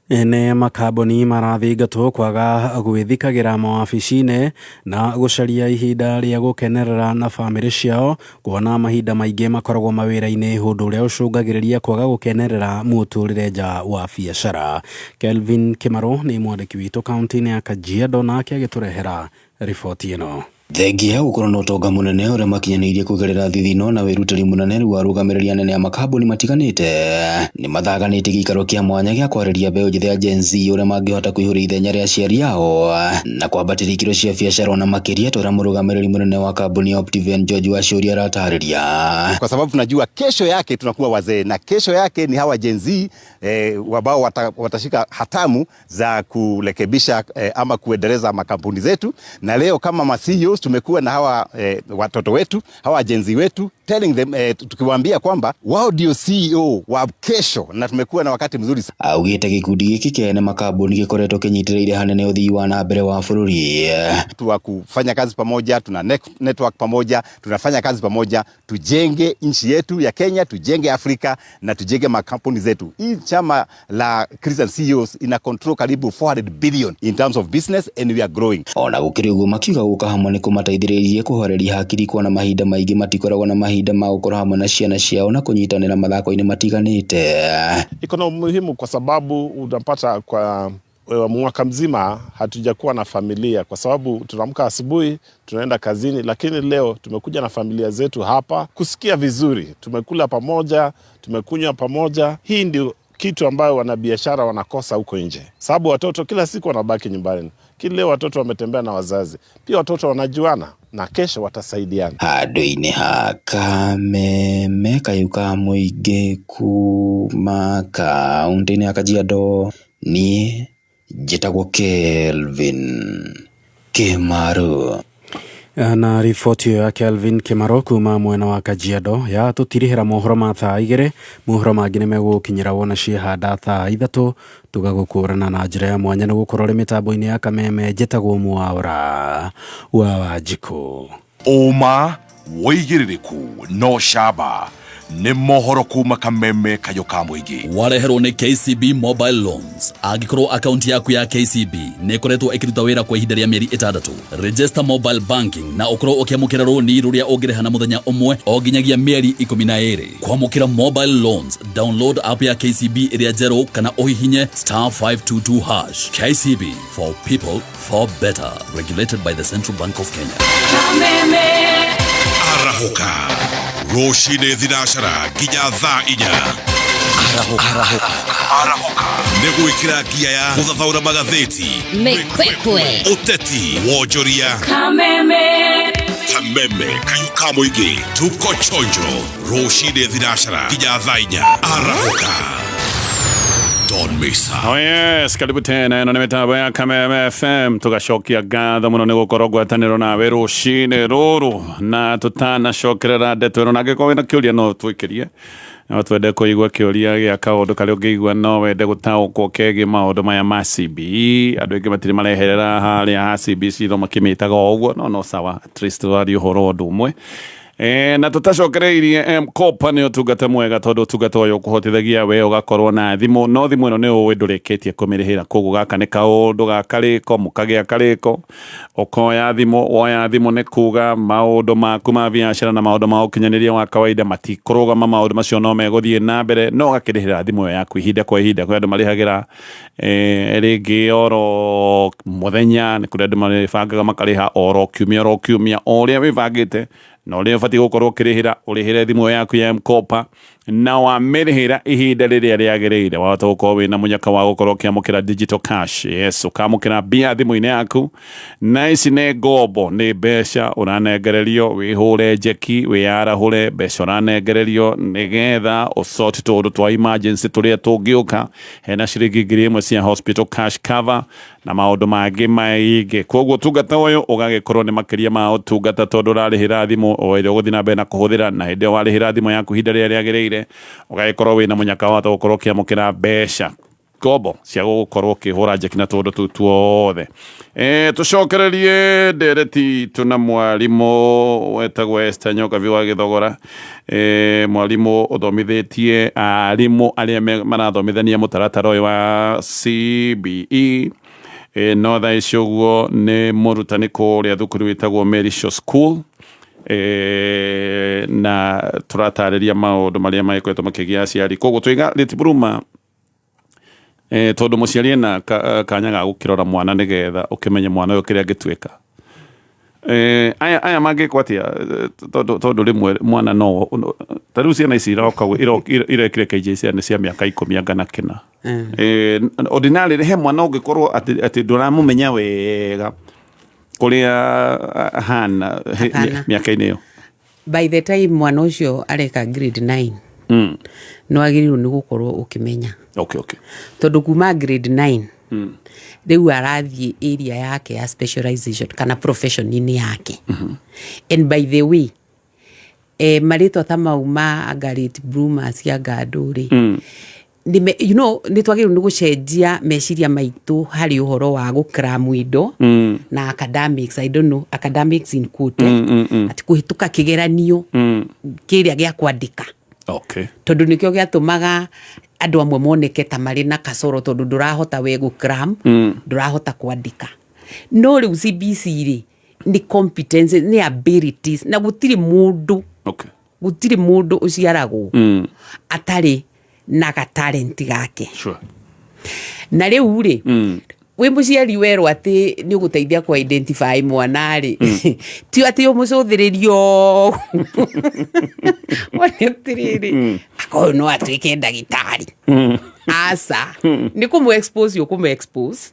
Ene makambuni marathingatwo kwaga gwĩthikagĩra mawabici-inĩ na gũcaria ihinda rĩa gũkenerera na bamĩrĩ ciao, kuona mahinda maingĩ makoragwo mawĩra-inĩ, ũndũ ũrĩa ũcũngagĩrĩria kwaga gũkenerera mũtũrĩre nja wa biacara. Kelvin Kĩmarũ nĩ mwandĩki witũ kaunti-inĩ ya Kajiado, nake agĩtũrehera riboti ĩno. Thengia gũkorwo na ũtonga mũnene ũrĩa makinyanĩirie kũgerera thithino na wĩrutĩri mũnene rĩu arũgamĩrĩri anene a makambuni matiganĩte nĩ mathaganĩtie gĩikaro kĩa mwanya gĩa kwarĩria mbeũ njĩthĩ ya Gen Z ũrĩa mangĩhota kũihũria ithenya rĩa aciari ao na kwambatĩria ikĩro cia biacara ona makĩria ta ũrĩa mũrũgamĩrĩri mũnene wa kambuni ya Optiven George Waciũria aratarĩria. Kwa sababu tunajua kesho yake tunakuwa wazee na kesho yake ni hawa Gen Z ambao watashika hatamu za kurekebisha ama kuendeleza makampuni zetu, na leo kama ma CEOs tumekuwa na hawa watoto wetu, hawa Gen Z wetu, telling them, tukiwaambia kwamba wao ndio CEO wa kesho, na tumekuwa na wakati mzuri sana. Augĩte gĩkundi gĩkĩ kĩa makambuni gĩkoretwo kĩnyitĩrĩire hanene ũthii wa na mbere wa bũrũri. Wa kufanya kazi pamoja, tuna network pamoja, tunafanya kazi pamoja, tujenge nchi yetu ya Kenya, tujenge Afrika na tujenge makampuni zetu. Hii chama la Christian CEOs ina control karibu 400 billion in terms of business and we are growing. Ona gũkĩrĩ ũguo makiuga gũka hamwe nĩ kũmateithĩrĩirie kũhoreria hakiri kuona mahinda maingĩ matikoragwo na mahinda ma gũkorwo hamwe na ciana ciao na kũnyitanĩra mathako-inĩ matiganĩte. Iko na umuhimu kwa sababu unapata kwa mwaka mzima hatujakuwa na familia, kwa sababu tunaamka asubuhi tunaenda kazini, lakini leo tumekuja na familia zetu hapa kusikia vizuri, tumekula pamoja, tumekunywa pamoja. Hii ndio kitu ambayo wanabiashara wanakosa huko nje, sababu watoto kila siku wanabaki nyumbani. Kila leo watoto wametembea na wazazi, pia watoto wanajuana na kesho watasaidiana. Handũ-inĩ ha Kameme kayũ ka mũingĩ kuma kaũntĩ-inĩ ya Kajiado, niĩ njĩtagwo Kelvin Kĩmaru. Na riboti ĩyo ya Kelvin Kĩmaro kuma mwena wa Kajiado ya tũtirihĩra mohoro ma thaa 2. Mohoro mangĩ nĩ megũgũkinyĩra wona ciehanda thaa 3 tũgagũkũrana na njĩra ya mwanya nĩ gũkorwo ũrĩ mĩtambo-inĩ ya Kameme. Njĩtagwo Mwaura wa Wanjikũ. Ũma wĩigĩrĩrĩku no camba nĩ mohoro kuma Kameme kayũ ka mũingĩ. Wareherwo nĩ KCB Mobile Loans. Angĩkorwo akaunti yaku ya KCB nĩ ĩkoretwo ĩkĩruta wĩra kwa ihinda rĩa mĩeri 6, register mobile banking na ũkorwo ũkĩamũkĩra rũni rũrĩa ũngĩrĩha na mũthenya ũmwe o nginyagia mĩeri 12. Kwamũkĩra mobile loans, download app ya KCB ĩrĩa njerũ kana ũhihinye *522#. KCB, for people for better. Regulated by the Central Bank of Kenya. Kameme arahũka rũcinĩ thinacara nginya thaa 4. Arahũka nĩ gwĩkĩra ngia ya gũthathaũra magathĩti, mĩkwekwe, ũteti, wonjoria. Kameme Kameme kayũ ka mũingĩ, tuko chonjo rũcinĩ thinacara nginya thaa 4. Arahũka, don't miss out. Oh yes, karibu tena ĩno nĩ mĩtambo ya Kameme FM. Tũgacokia ngatho mũno nĩ gũkorwo ngwatanĩro nawe rũcinĩ rũrũ, na tũtanacokerera ndeto ĩno, na angĩkorwo wĩna kĩũria no twĩkĩrie, no twende kũigua kĩũria gĩa kaũndũ karĩa ũngĩigua no wende gũtaũkwo kegiĩ maũndũ maya ma CBE. Andũ aingĩ matirĩ mareherera harĩa ha CBC no makĩmĩtaga o ũguo, no sawa, at least warie ũhoro ũndũ ũmwe. Na tũtacokereirie M-Kopa nĩ ũtungata mwega, tondũ ũtungata ũyũ ũkũhotithagia we ũgakorwo na thimũ, no thimũ ĩno nĩ ũĩ ndũrĩkĩtie kũmĩrĩhĩra, koguo gaka nĩ kaũndũ ga karĩko, mũkagĩa karĩko, ũkoya thimũ, woya thimũ nĩ kuga maũndũ maku ma biacara na maũndũ ma ũkinyanĩria wa kawaida matikũrũgama, maũndũ macio no megũthiĩ na mbere, no ũgakĩrĩhĩra thimũ ĩyo yaku ihinda kwa ihinda. Kwĩ andũ marĩhagĩra rĩngĩ oro mũthenya, nĩ kũrĩ andũ marĩbangaga makarĩha oro kiumia oro kiumia, o ũrĩa wĩbangĩte na ũrĩa ũbatiĩ gũkorwo ũkĩrĩhĩra, ũrĩhĩre thimũ yaku ya M-Kopa, na wamĩrĩhĩra ihinda rĩrĩa rĩagĩrĩire, wahota gũkorwo wĩna mũnyaka wa gũkorwo ũkĩamũkĩra digital cash. Yes, ũkamũkĩra mbia thimũ-inĩ yaku, na ici nĩ ngombo, nĩ mbeca ũranengererio, wĩhũre njeki, wĩyarahũre mbeca ũranengererio nĩgetha ũsort tũũndũ twa emergency tũrĩa tũngĩũka. Hena ciringi 1000 cia hospital cash cover na maũndũ mangĩ maingĩ. Koguo ũtungata ũyũ ũgagĩkorwo nĩ makĩria ma ũtungata, tondũ ũrarĩhĩra thimũ o ĩrĩa ũgũthiĩ na mbere na kũhũthĩra, na hĩndĩ ĩyo warĩhĩra thimũ yaku ihinda rĩrĩa rĩagĩrĩire, ũgagĩkorwo wĩna mũnyaka wa gũkorwo ũkĩamũkĩra mbeca ngombo cia gũkorwo ũkĩhũra njeki na tũũndũ tũu tuothe. Tũcokererie ndereti itũ na mwarimũ wetagwo Esther Nyokabi wa Gĩthogora, mwarimũ ũthomithĩtie arimũ arĩa marathomithania mũtaratara ũyũ wa CBE. No thaa ici ũguo nĩ mũrutani kũrĩa thukuru wĩtagwo Merisho School, na tũratarĩria maũndũ marĩa magĩkoretwo makĩgia aciari. Koguo tũiga rĩtiburuma, tondũ mũciari ena kanya ga gũkĩrora mwana nĩgetha ũkĩmenye mwana ũyũ kĩrĩa angĩtuĩka. Aya mangĩkwo atĩa? Tondũ rĩmwe mwana no ta rĩu ciana ici iroka irekire KJC nĩ cia mĩaka 10 anga na kĩna. Ordinarily he mwana ũngĩkorwo atĩ ndũramũmenya wega kũrĩa ahana mĩaka-inĩ ĩyo. By the time mwana ũcio areka grade 9, no agĩrĩirwo nĩ gũkorwo ũkĩmenya. Okay. Tondũ kuma grade 9 Rĩu arathiĩ area yake ya specialization kana profession-inĩ yake. And by the way, marĩtwa ta mau ma anga late bloomers anga andũ rĩ, nĩ twagĩrĩirwo nĩ gũcenjia meciria maitũ harĩ ũhoro wa gũcram indo na academics, I don't know, academics in quote, atĩ kũhĩtũka kĩgeranio kĩrĩa gĩa kwandĩka, tondũ nĩkĩo gĩatũmaga andũ amwe moneke ta marĩ na kasoro, tondũ ndũrahota we gũcram, ndũrahota kwandĩka. No rĩu CBC rĩ, nĩ competence, nĩ abilities, na gũtirĩ mũndũ gũtirĩ mũndũ ũciaragwo atarĩ na gatalent gake. Na rĩu rĩ, wĩ mũciari werwo atĩ nĩ ũgũteithia kũ identify mwana rĩ, ti atĩ ũmũcũthĩrĩrio one atĩrĩrĩ, akorwo no atuĩke ndagĩtarĩ. Aca, nĩ kũmũ expose, ũkũmũ expose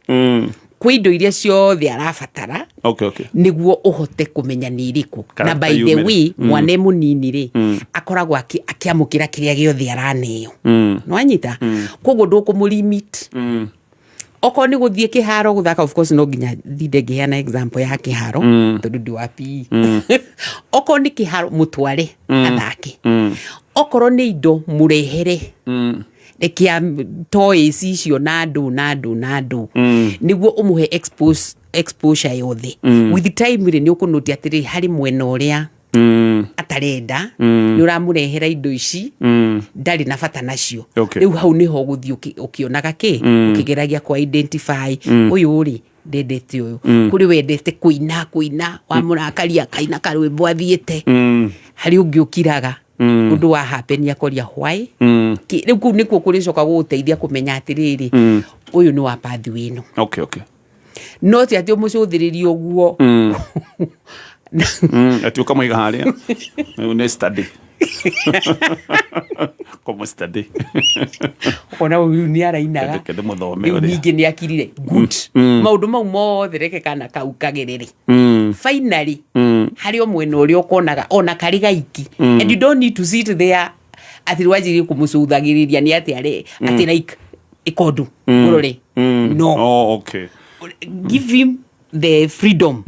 kwĩ indo iria ciothe arabatara nĩguo ũhote kũmenya nĩ irĩkũ. Na Character by the yumĩre. way, mwana e mũnini rĩ, akoragwo akĩamũkĩra kĩrĩa gĩothe araneo. Nĩwanyita? Koguo ndũkũmũ-limit. Okorwo nĩ gũthiĩ kĩharo gũthaka, of course no nginya ndinde ngĩheana example ya kĩharo, tondũ ndĩ wa PE. Okorwo nĩ kĩharo, mũtware athake. Okorwo nĩ indo, mũrehere rekia toys icio na ndũ na ndũ na ndũ, nĩguo ũmũhe exposure yothe. With time rĩ, nĩ ũkũnũtia atĩrĩrĩ, harĩ mwena ũrĩa atarenda, nĩ ũramũrehera indo ici ndarĩ na bata nacio. Rĩu hau nĩho ũgũthiĩ ũkĩonaga kĩ, ũkĩgeragia kũ identify, ũyũ rĩ ndendete ũyũ, kũrĩ wendete kũina, kũina wamũrakaria kaina karwĩmbo athiĩte, harĩ ũngĩ ũkiraga, ũndũ wa happen akoria why. Rĩu kũu nĩkuo kũrĩcoka gũgũteithia kũmenya atĩrĩrĩ, ũyũ nĩ wa pathway ĩno. No ti atĩ ũmũcũthĩrĩrie ũguo. Ati ũkamũiga harĩa rĩu nĩ study, kũmũ study. Ona ũyũ nĩ arainaga. Kende mũthome rĩu ũrĩa. Ningĩ nĩ akirire good. Maũndũ mau mothe reke kana kau kagerere. Finally, harĩ o mwena ũrĩa ũkonaga ona karĩ gaiki. And you don't need to sit there atĩ rwanjĩrĩrie kũmũcũthagĩrĩria nĩ atĩ arĩ atĩ like ĩkondu ũrore. No. Oh, okay. Give him the freedom.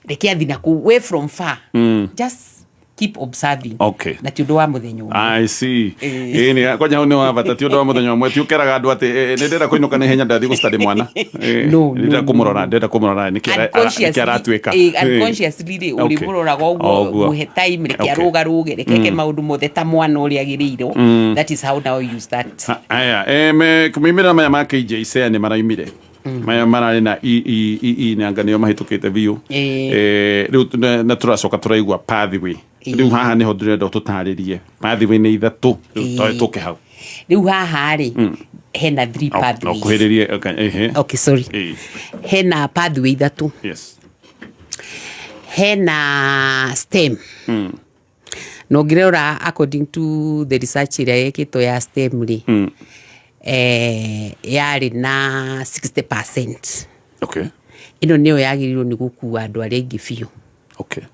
Reke athi na kũu, we from far just keep observing. Na ti ũndũ wa mũthenya ũmwe. I see. Ĩĩ. Ĩĩ nĩ kwanja hau nĩ wa bata, ti ũndũ wa mũthenya ũmwe, ti ũkeraga andũ atĩ nĩ ndĩrenda kũinũka na ihenya, ndathiĩ gũstudy mwana. No, no, nĩ ndĩrenda no, kũmũrora, no. ndĩrenda kũmũrora nĩkĩ nĩkĩ aratuĩka. Unconsciously rĩ, ũrĩmũroraga ũguo. Mũhe time, reke arũgarũge, reke eke maũndũ mothe ta mwana ũrĩa agĩrĩirwo. That is how now you start. Aya, maumĩrĩra maya ma KJSEA nĩ maraumire, maya mararĩ na E E E E nanga nĩo mahĩtũkĩte biũ. Rĩu na tũracoka tũraigua pathway. Rĩu haha nĩho ndĩrenda ũtũtarĩrie pathway nĩ ithatũ rĩu. Tũke hau. Rĩu haha rĩ, hena three No pathways. kuhĩrĩrie, okay, ehe. Okay, sorry. Hena pathway ithatũ. Hena STEM. Na ũngĩrora according to the research ĩrĩa yekĩtwo ya STEM rĩ, yarĩ na 60%. Ĩno nĩyo yagĩrĩirwo nĩ gũkua andũ arĩa aingĩ biũ.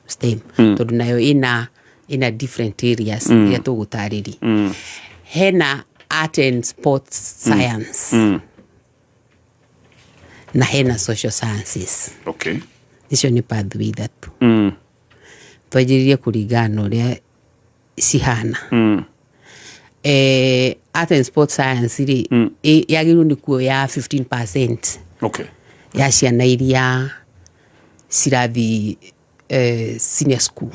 STEM, tondũ nayo ĩna different areas iria tũgũtarĩria. Hena art and sports science, na hena social sciences. Icio nĩ pathway ithatũ. Twanjĩrĩrie kũringana na ũrĩa cihana. Art and sports science rĩ, yagĩrĩirwo nĩ kuoya 15% ya ciana iria cirathi senior school.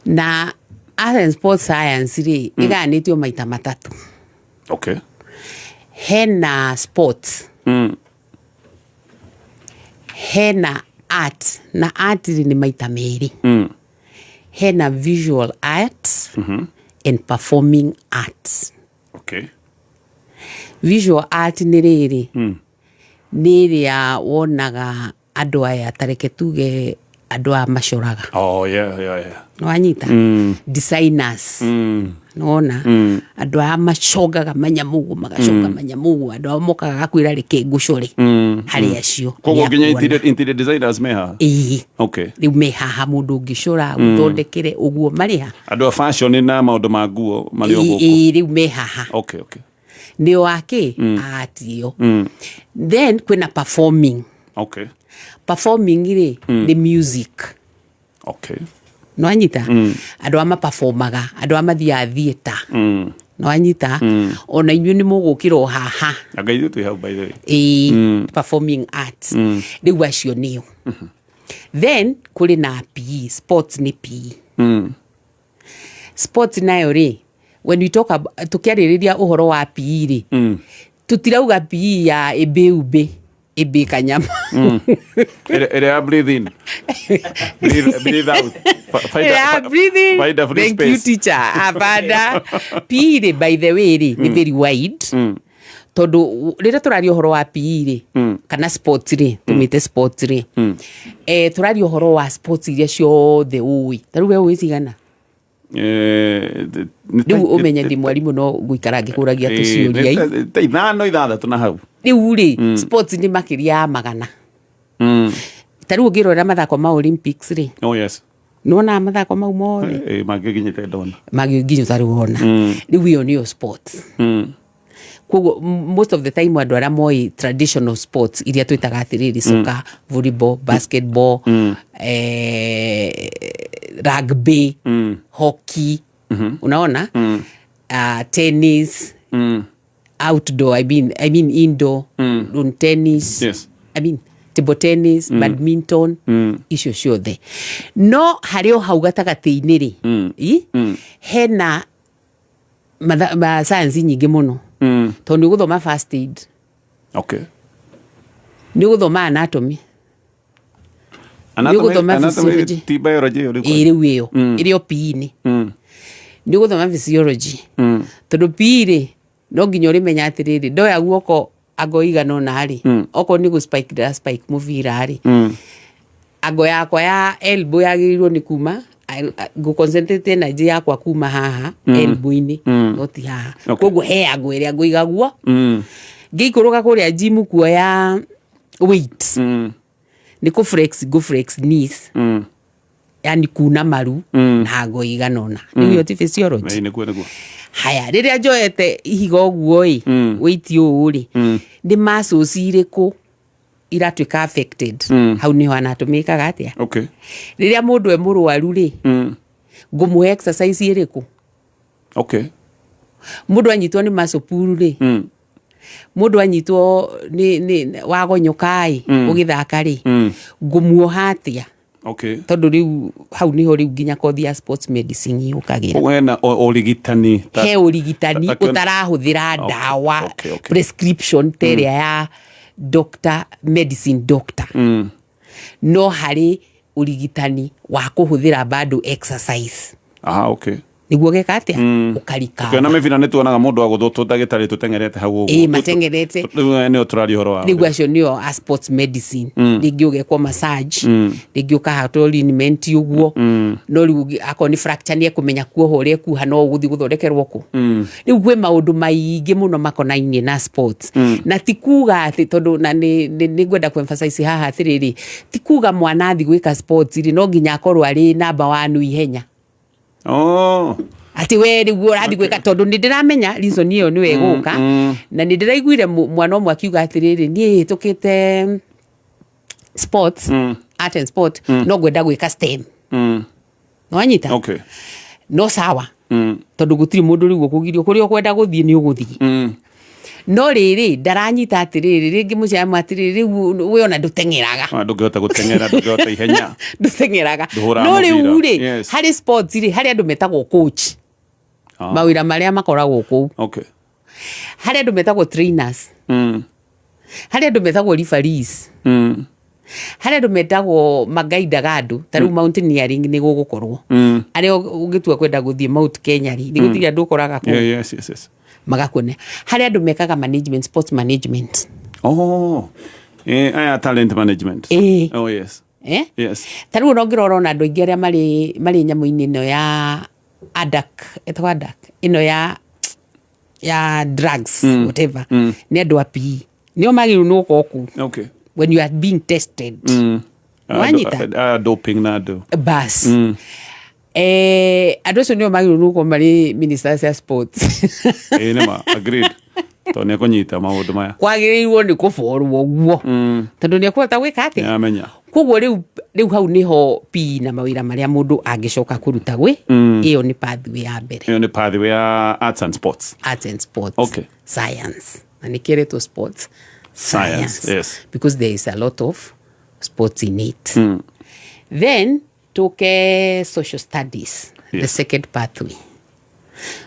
Na art and sports science rĩ, ĩgayanĩtio maita matatũ. Hena sports, hena art, na art rĩ nĩ maita merĩ. Hena visual art and performing arts. Visual art nĩ rĩrĩ, nĩ ĩrĩa wonaga andũ aya, tareke tuge andũ aya macoraga. Oh, yeah. Nĩwanyita? Designers. Nĩwona? Andũ aya macongaga manyamu ũguo, magaconga manyamu ũguo, andũ aya mokaga gakwĩra reke ngũcore. Harĩ acio Koguo nginya nĩakuona. interior designers me haha? Ĩĩ. Rĩu me haha, mũndũ ũngĩcora gũthondekere ũguo marĩ ha. Andũ a fashion na maũndũ ma nguo marĩ o gũkũ? Ĩĩ, rĩu me haha. Nĩo akĩ art ĩyo. Then kwĩna performing. Performing rĩ, nĩ music. Nĩwanyita? Andũ a maperformaga, andũ a mathiaga theatre. Nĩwanyita? Ona inyuĩ nĩ mũgũkĩra o haha. Anga ithuĩ twĩ hau, by the way. Ĩĩ, performing arts. Rĩu acio nĩo. Then kũrĩ na PE, sports nĩ PE. Sports nayo rĩ, when we talk about, tũkĩarĩrĩria ũhoro wa PE rĩ, tũtirauga PE ya ĩmbĩ umbĩ ĩmbĩ kanyama. Ĩrĩa ya breathe in, breathe out. Find Yeah, breathing. Find a free Thank you, space. teacher. Hapana. PE rĩ, by the way rĩ, nĩ very wide. Tondũ rĩrĩa tũraria ũhoro wa PE rĩ, kana sports rĩ, tũmĩte sports rĩ, tũraria ũhoro wa sports iria ciothe ũĩ. Ta rĩu we ũĩ cigana? Nĩ Rĩu ũmenye ndĩ mwarimũ, no gũikara ngĩkũragia tũciũria. Nĩ ta ithano, ithathatũ na hau. Rĩu rĩ, sports nĩ makĩria ya 100. Ta rĩu ũngĩrorera mathako ma Olympics rĩ, Oh yes. nĩwonaga mathako mau mothe? Mangĩnginyĩte ndona. Magĩnginya ũtarĩ wona. Rĩu ĩyo nĩyo sports. Koguo most of the time andũ arĩa moĩ traditional sports iria twĩtaga atĩrĩrĩ, soccer, volleyball, basketball, rugby, hockey, unaona, tennis, outdoor, I mean indoor, lawn tennis, I mean table tennis, badminton, icio ciothe. No harĩ o hau gatagatĩ-inĩ rĩ, hena ma science nyingĩ mũno, tondũ nĩ ũgũthoma first aid, nĩ ũgũthoma anatomy, Anatomy, ũgũthoma anatomy physiology. Ti biology ĩyo rĩu? Ĩ, rĩu ĩyo ĩrĩ o PE-inĩ. Nĩ ũgũthoma physiology, tondũ PE rĩ, no nginya ũrĩmenya atĩrĩrĩ, ndoya guoko ango igana ũna rĩ, okorwo nĩ gũ spike ndĩra spike mũbira rĩ, ango yakwa ya elbow yagĩrĩirwo nĩ kuma ngũ concentrate energy yakwa kuma haha elbow-inĩ, no ti haha. Koguo he ango ĩrĩa ngũiga guo ngĩikũrũka kũrĩa gym kuoya weight, nĩ kũ flex, ngũ flex knees, yani kuna maru na ngo igana ũna. Rĩu ĩyo ti physiology? Ĩĩ, nĩguo. Haya, rĩrĩa njoete ihiga ũguo ĩ, weight ũũ rĩ, nĩ muscles irĩkũ iratuĩka affected? Hau nĩho anatomy ĩkaga atĩa. Rĩrĩa mũndũ e mũrwaru rĩ, ngũmũhe exercise ĩrĩkũ? Mũndũ anyitwo nĩ muscle pull rĩ, mũndũ anyitwo nĩ wagonyoka ĩ, ũgĩthaka rĩ, ngũmuoha atĩa? Tondũ rĩu hau nĩho rĩu nginya kothi ya sports medicine yũkagĩra. Koguo hena ũrigitani He ũrigitani ũtarahũthĩra ndawa, prescription ta ĩrĩa ya doctor, medicine doctor, no harĩ ũrigitani wa kũhũthĩra bado exercise Aha, okay. Nĩguo geka atĩa, ũkarika. Tukiona mĩbira nĩ tuonaga mũndũ agũthwo ndagĩtarĩ tũteng'erete hau ũguo. Ĩĩ, mateng'erete. Rĩu nĩo tũraria ũhoro wao. Rĩu acio nĩo a sports medicine. Rĩngĩ ũgekwo massage, rĩngĩ ũkahatwo liniment ũguo, no rĩu akorwo nĩ fracture nĩ ekũmenya kuoha ũrĩa ekuha, no ũgũthiĩ gũthondekerwo kũ. Rĩu kwĩ maũndũ maingĩ mũno makonainie na sports. Na ti kuga atĩ tondũ na nĩ ngwenda ku emphasize haha atĩrĩrĩ, ti kuga mwana athi gwĩka sports rĩ, no nginya akorwo arĩ number one ihenya. Atĩ we rĩu ũrathiĩ gwĩka, tondũ nĩ ndĩramenya reason ĩyo nĩyo ĩgũka. Na nĩ ndĩraiguire mwana ũmwe akiuga atĩrĩrĩ, niĩ hĩtũkĩte sports, art and sport, no ngwenda gwĩka STEM. Nĩwanyita? No sawa, tondũ gũtirĩ mũndũ rĩu ũkũgirio kũrĩa ũkwenda gũthiĩ nĩ ũgũthiĩ. No rĩrĩ, ndaranyita atĩrĩrĩ, rĩngĩ mũciari atĩrĩrĩ, rĩu we ona ndũteng'eraga. Ah, ndũngĩhota gũteng'era, ndũngĩhota ihenya. Ndũteng'eraga. Ndũhũraga No rĩu mũbira. rĩ, harĩ sports rĩ, harĩ andũ metagwo coach. Mawĩra marĩa makoragwo kũu, harĩ andũ metagwo trainers, harĩ andũ metagwo referees, harĩ andũ metagwo magaindaga andũ. Ta rĩu mountaineering nĩ gũgũkorwo, arĩa ũngĩtua kwenda gũthiĩ Mount Kenya rĩ, nĩ gũtirĩ andũ ũkoraga kũu magakuonia. Harĩ andũ mekaga management, sports management. Oh. Aya talent management. Ĩĩ. Oh yes. Eh? Yes. Ta rĩu ona ũngĩrora, ona andũ aingĩ arĩa marĩ nyamũ-inĩ ĩno ya adak, ĩtagwo adak ĩno ya drugs, whatever, nĩ andũ a PE nĩo magĩrĩirwo nĩ gũkorwo kũu when you are being tested. Wanyita? Doping na andũ. Bas. Andũ acio nĩo magĩrĩirwo nĩ gũkorwo marĩ ministers ya sports. Nĩma, agreed. Tondũ nĩ ekũnyita maũndũ maya. Kwagĩrĩirwo nĩ kũborwo ũguo tondũ nĩ ekũhota gwĩka atĩa. Nĩamenya. Koguo rĩu hau nĩho PE na mawĩra marĩa mũndũ angĩcoka kũruta gwĩ ĩyo nĩ pathway ya mbere. Ĩyo nĩ pathway ya arts and sports. Arts and sports. Okay. Science, na nĩkĩo ĩretwo sports science. Yes. Because there is a lot of sports in it. Then tũke social studies. The second pathway,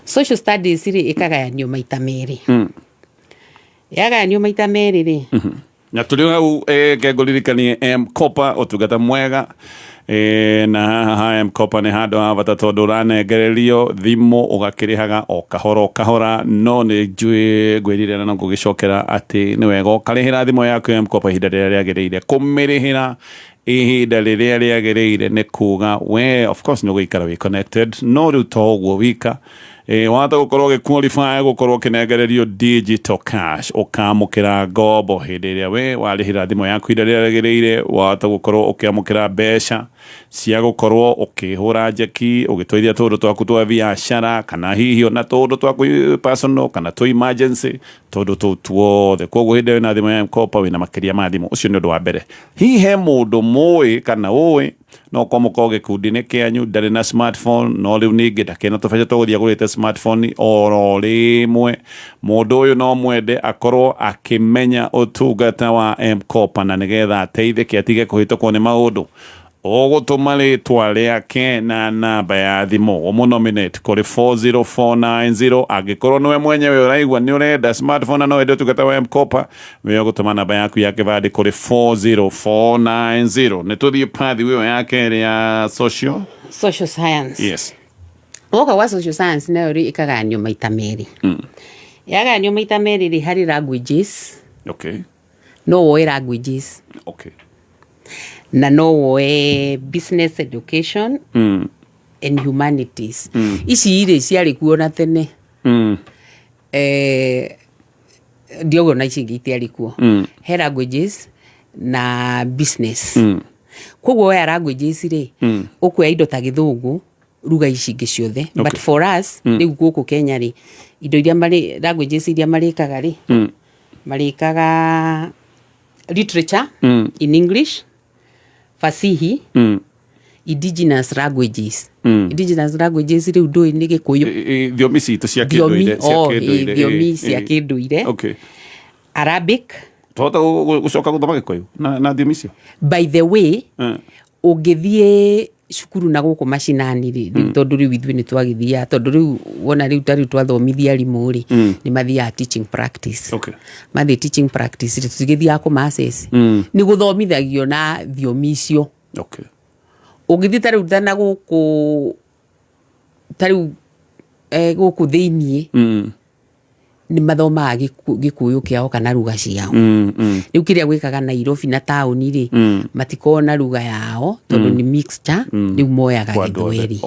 social studies rĩ, ĩkagayanio maita merĩ. Yagayanio maita merĩ rĩ, Na tũrĩ hau, ke ngũririkanie M-Kopa, ũtungata mwega, na haha ha M-Kopa nĩ handũ ha bata tondũ ũranengererio thimũ ũgakĩrĩhaga o kahora o kahora, no nĩ njũĩ ngwĩrire na no ngũgĩcokera atĩ nĩ wega ũkarĩhĩra thimũ yaku ya M-Kopa ihinda rĩrĩa rĩagĩrĩire. Kũmĩrĩhĩra ihinda rĩrĩa rĩagĩrĩire nĩ kuga we of course nĩ ũgũikara wĩ connected, no rĩu to ũguo wika, wahota gũkorwo ũgĩ-qualify gũkorwo ũkĩnengererio digital cash, ũkamũkĩra ngombo hĩndĩ ĩrĩa we warĩhĩra thimũ yaku ihinda rĩrĩa rĩagĩrĩire. Wahota gũkorwo ũkĩamũkĩra mbeca cia gũkorwo ũkĩhũra njeki, ũgĩtwarithia tũũndũ twaku twa biacara, kana hihi ona tũũndũ twaku personal, kana tũ emergency, tũndũ tũu tuothe. Koguo hĩndĩ ĩyo wĩna thimũ ya M-Kopa, wĩna makĩria ma thimũ. Ũcio nĩ ũndũ wa mbere. Hihi he mũndũ mũĩ kana ũĩ no korwo mũkorwo gĩkundi-inĩ kĩanyu ndarĩ na smartphone, no rĩu ningĩ ndakĩrĩ na tũbeca twa gũthiĩ agũrĩte smartphone oro rĩmwe? Mũndũ ũyũ no mwende akorwo akĩmenya ũtungata wa M-Kopa na nĩgetha ateithĩke atige kũhĩtũkwo nĩ maũndũ. Ũgũtũma rĩtwa rĩake na namba ya thimũ, ũmũnominate kũrĩ 40490. Angĩkorwo nĩwe mwenyewe ũraigua nĩ ũrenda smartphone na no wende ũtungata wa M-Kopa, we ũgũtũma namba yaku ya kĩbandĩ kũrĩ 40490. Nĩ tũthiĩ pathway ĩyo ya kerĩ ya social Social science. Yes. Woka gwa social science nayo rĩ, ĩkagayanio maita merĩ. Yagayanio maita merĩ rĩ, harĩ languages. No woe languages na no woe business education and humanities. Ici rĩ, ciarĩ kuo na tene. Ndioguo na ici ingĩ itiarĩ kuo. He languages na business. Koguo woya languages rĩ, ũkuoya indo ta Gĩthũngũ, ruga ici ingĩ ciothe. But for us rĩu gũkũ Kenya rĩ, indo iria marĩ, languages iria marĩkaga rĩ, marĩkaga literature in English, fasihi, indigenous languages. Indigenous languages rĩu ndũĩ nĩ Gĩkũyũ. Thiomi citũ cia thiomi kĩndũire, cia oh, kĩndũire. Thiomi cia kĩndũire. Arabic. Twahota gũcoka gũthoma Gĩkũyũ na thiomi icio? By the way, ũngĩthiĩ cukuru na gũkũ macinani rĩ, rĩu tondũ rĩu ithuĩ nĩ twagĩthiaga, tondũ rĩu wona rĩu ta rĩu twathomithia arimũ rĩ, nĩ mathiaga teaching practice. Mathiĩ teaching practice rĩ, tũtigĩthiaga kũma-assess. Nĩ gũthomithagio na thiomi icio. Ũngĩthiĩ ta rĩu ta na gũkũ, ta rĩu gũkũ thĩiniĩ, nĩ mathomaga Gĩkũyũ kĩao kana ruga ciao. Rĩu kĩrĩa gwĩkaga Nairobi na taũni rĩ, matikoragwo na ruga yao tondũ nĩ mixture. Rĩu moyaga Kwa andũ othe. Gĩthweri.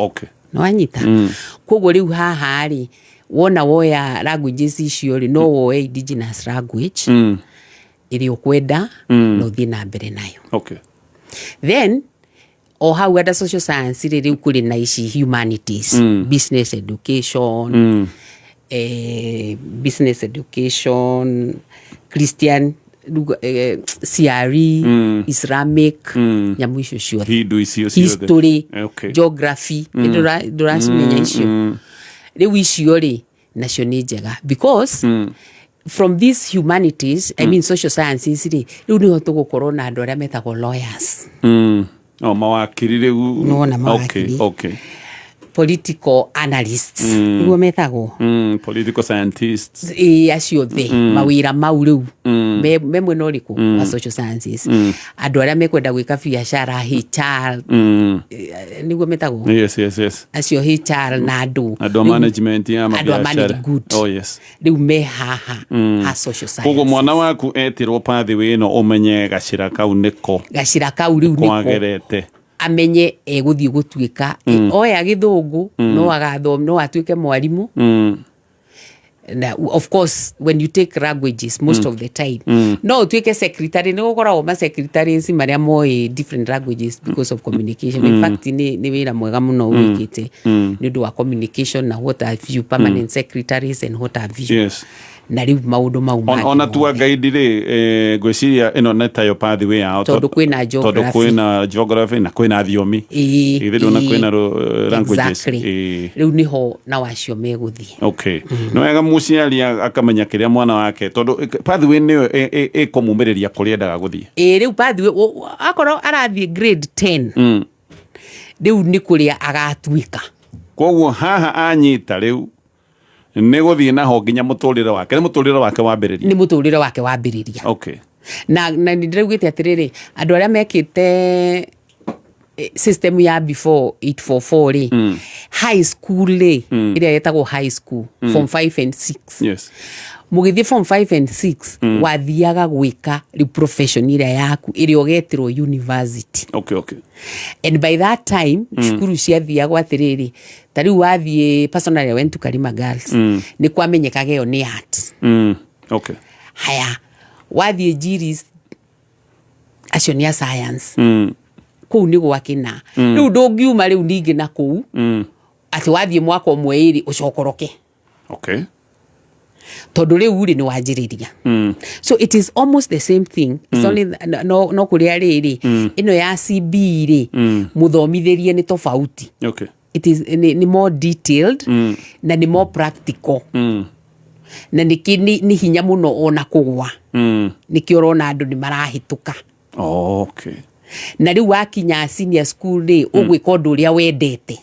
Nĩwanyita? Koguo rĩu haha rĩ, wona woya languages icio rĩ, no woe indigenous language ĩrĩa ũkwenda na ũthiĩ na mbere nayo. Then o hau under social science rĩ, rĩu kũrĩ na ici humanities, business education, business education, Christian CRE, Islamic, nyamũ icio ciothe. Hindu icio ciothe. History, geography. Ndũracimenya icio? Rĩu icio rĩ, nacio nĩ njega because from these humanities, I mean social sciences rĩ, rĩu nĩho tũgũkorwo na andũ arĩa metagwo lawyers. O mawakiri rĩu. Nĩwona mawakiri. Political analysts, nĩguo metagwo. Political scientists. Ĩĩ, acio othe. Mawĩra mau rĩu me mwena ũrĩkũ? Wa social sciences. Andũ arĩa mekwenda gwĩka biacara, HR, nĩguo metagwo? Yes. Acio HR na andũ Andũ a Rĩu- management ya andũ a mabiacara. manage good. Oh yes. Rĩu me haha ha social sciences. Koguo mwana waku etirwo pathway ĩno, ũmenye gacĩra kau nĩko gacĩra kau rĩu nĩko kwagerete. Amenye egũthiĩ gũtuĩka oya Gĩthũngũ, no agathoma, no atuĩke mwarimũ. Na of course when you take languages, most of the time no ũtuĩke secretary. Nĩ gũkoragwo ma secretaries marĩa moĩ different languages because of communication. In fact nĩ wĩra mwega mũno wĩkĩte nĩ ũndũ wa communication na what have you, permanent secretaries and what have you. Na rĩu maũndũ mau mangĩ Ona tua guide rĩ, ngwĩciria ĩno nĩ tayo pathway yao. Tondũ kwĩna tondũ geography. Kwĩna geography na kwĩna thiomi. Githĩ ndũna kwĩna languages. Exactly. Rĩu nĩho nao acio megũthiĩ. Okay, nĩ wega mũciari akamenya kĩrĩa mwana wake, tondũ pathway nĩyo ĩkũmumĩrĩria kũrĩa endaga gũthiĩ. Ĩĩ, rĩu pathway akorwo arathiĩ grade 10, rĩu nĩ kũrĩa agatuĩka. Koguo haha anyita rĩu nĩ gũthiĩ naho nginya mũtũrĩre wake, nĩ mũtũrĩre wake wambĩrĩria. Nĩ mũtũrĩre wake wambĩrĩria. Na nĩ ndĩraugĩte atĩrĩrĩ, andũ arĩa mekĩte system ya before 844 rĩ, high school rĩ, ĩrĩa yetagwo high school, form 5 and 6, mũgĩthiĩ form 5 and 6, wathiaga gwĩka rĩu profession ĩrĩa yaku ĩrĩa ũgetĩrwo university. And by that time, cukuru ciathiagwo atĩrĩrĩ, ta rĩu wathiĩ, personally I went to Karima Girls, nĩ kwamenyekaga ĩyo nĩ art. Haya, wathiĩ Jiris, acio nĩ a science. Kũu nĩ gwakĩna. Rĩu ndũngiuma rĩu ningĩ na kũu atĩ wathiĩ mwaka ũmwe ĩrĩ ũcokoroke, tondũ rĩu rĩ nĩ wanjĩrĩria. So it is almost the same thing. It's only no kũrĩa rĩrĩ, ĩno ya CB rĩ, mũthomithĩrie nĩ tofauti. It is nĩ more detailed na nĩ more practical, na nĩ hinya mũno ona kũgwa. Nĩkĩo ũrona andũ nĩ marahĩtũka. Na rĩu wakinya senior school rĩ, ũgwĩka ũndũ ũrĩa wendete.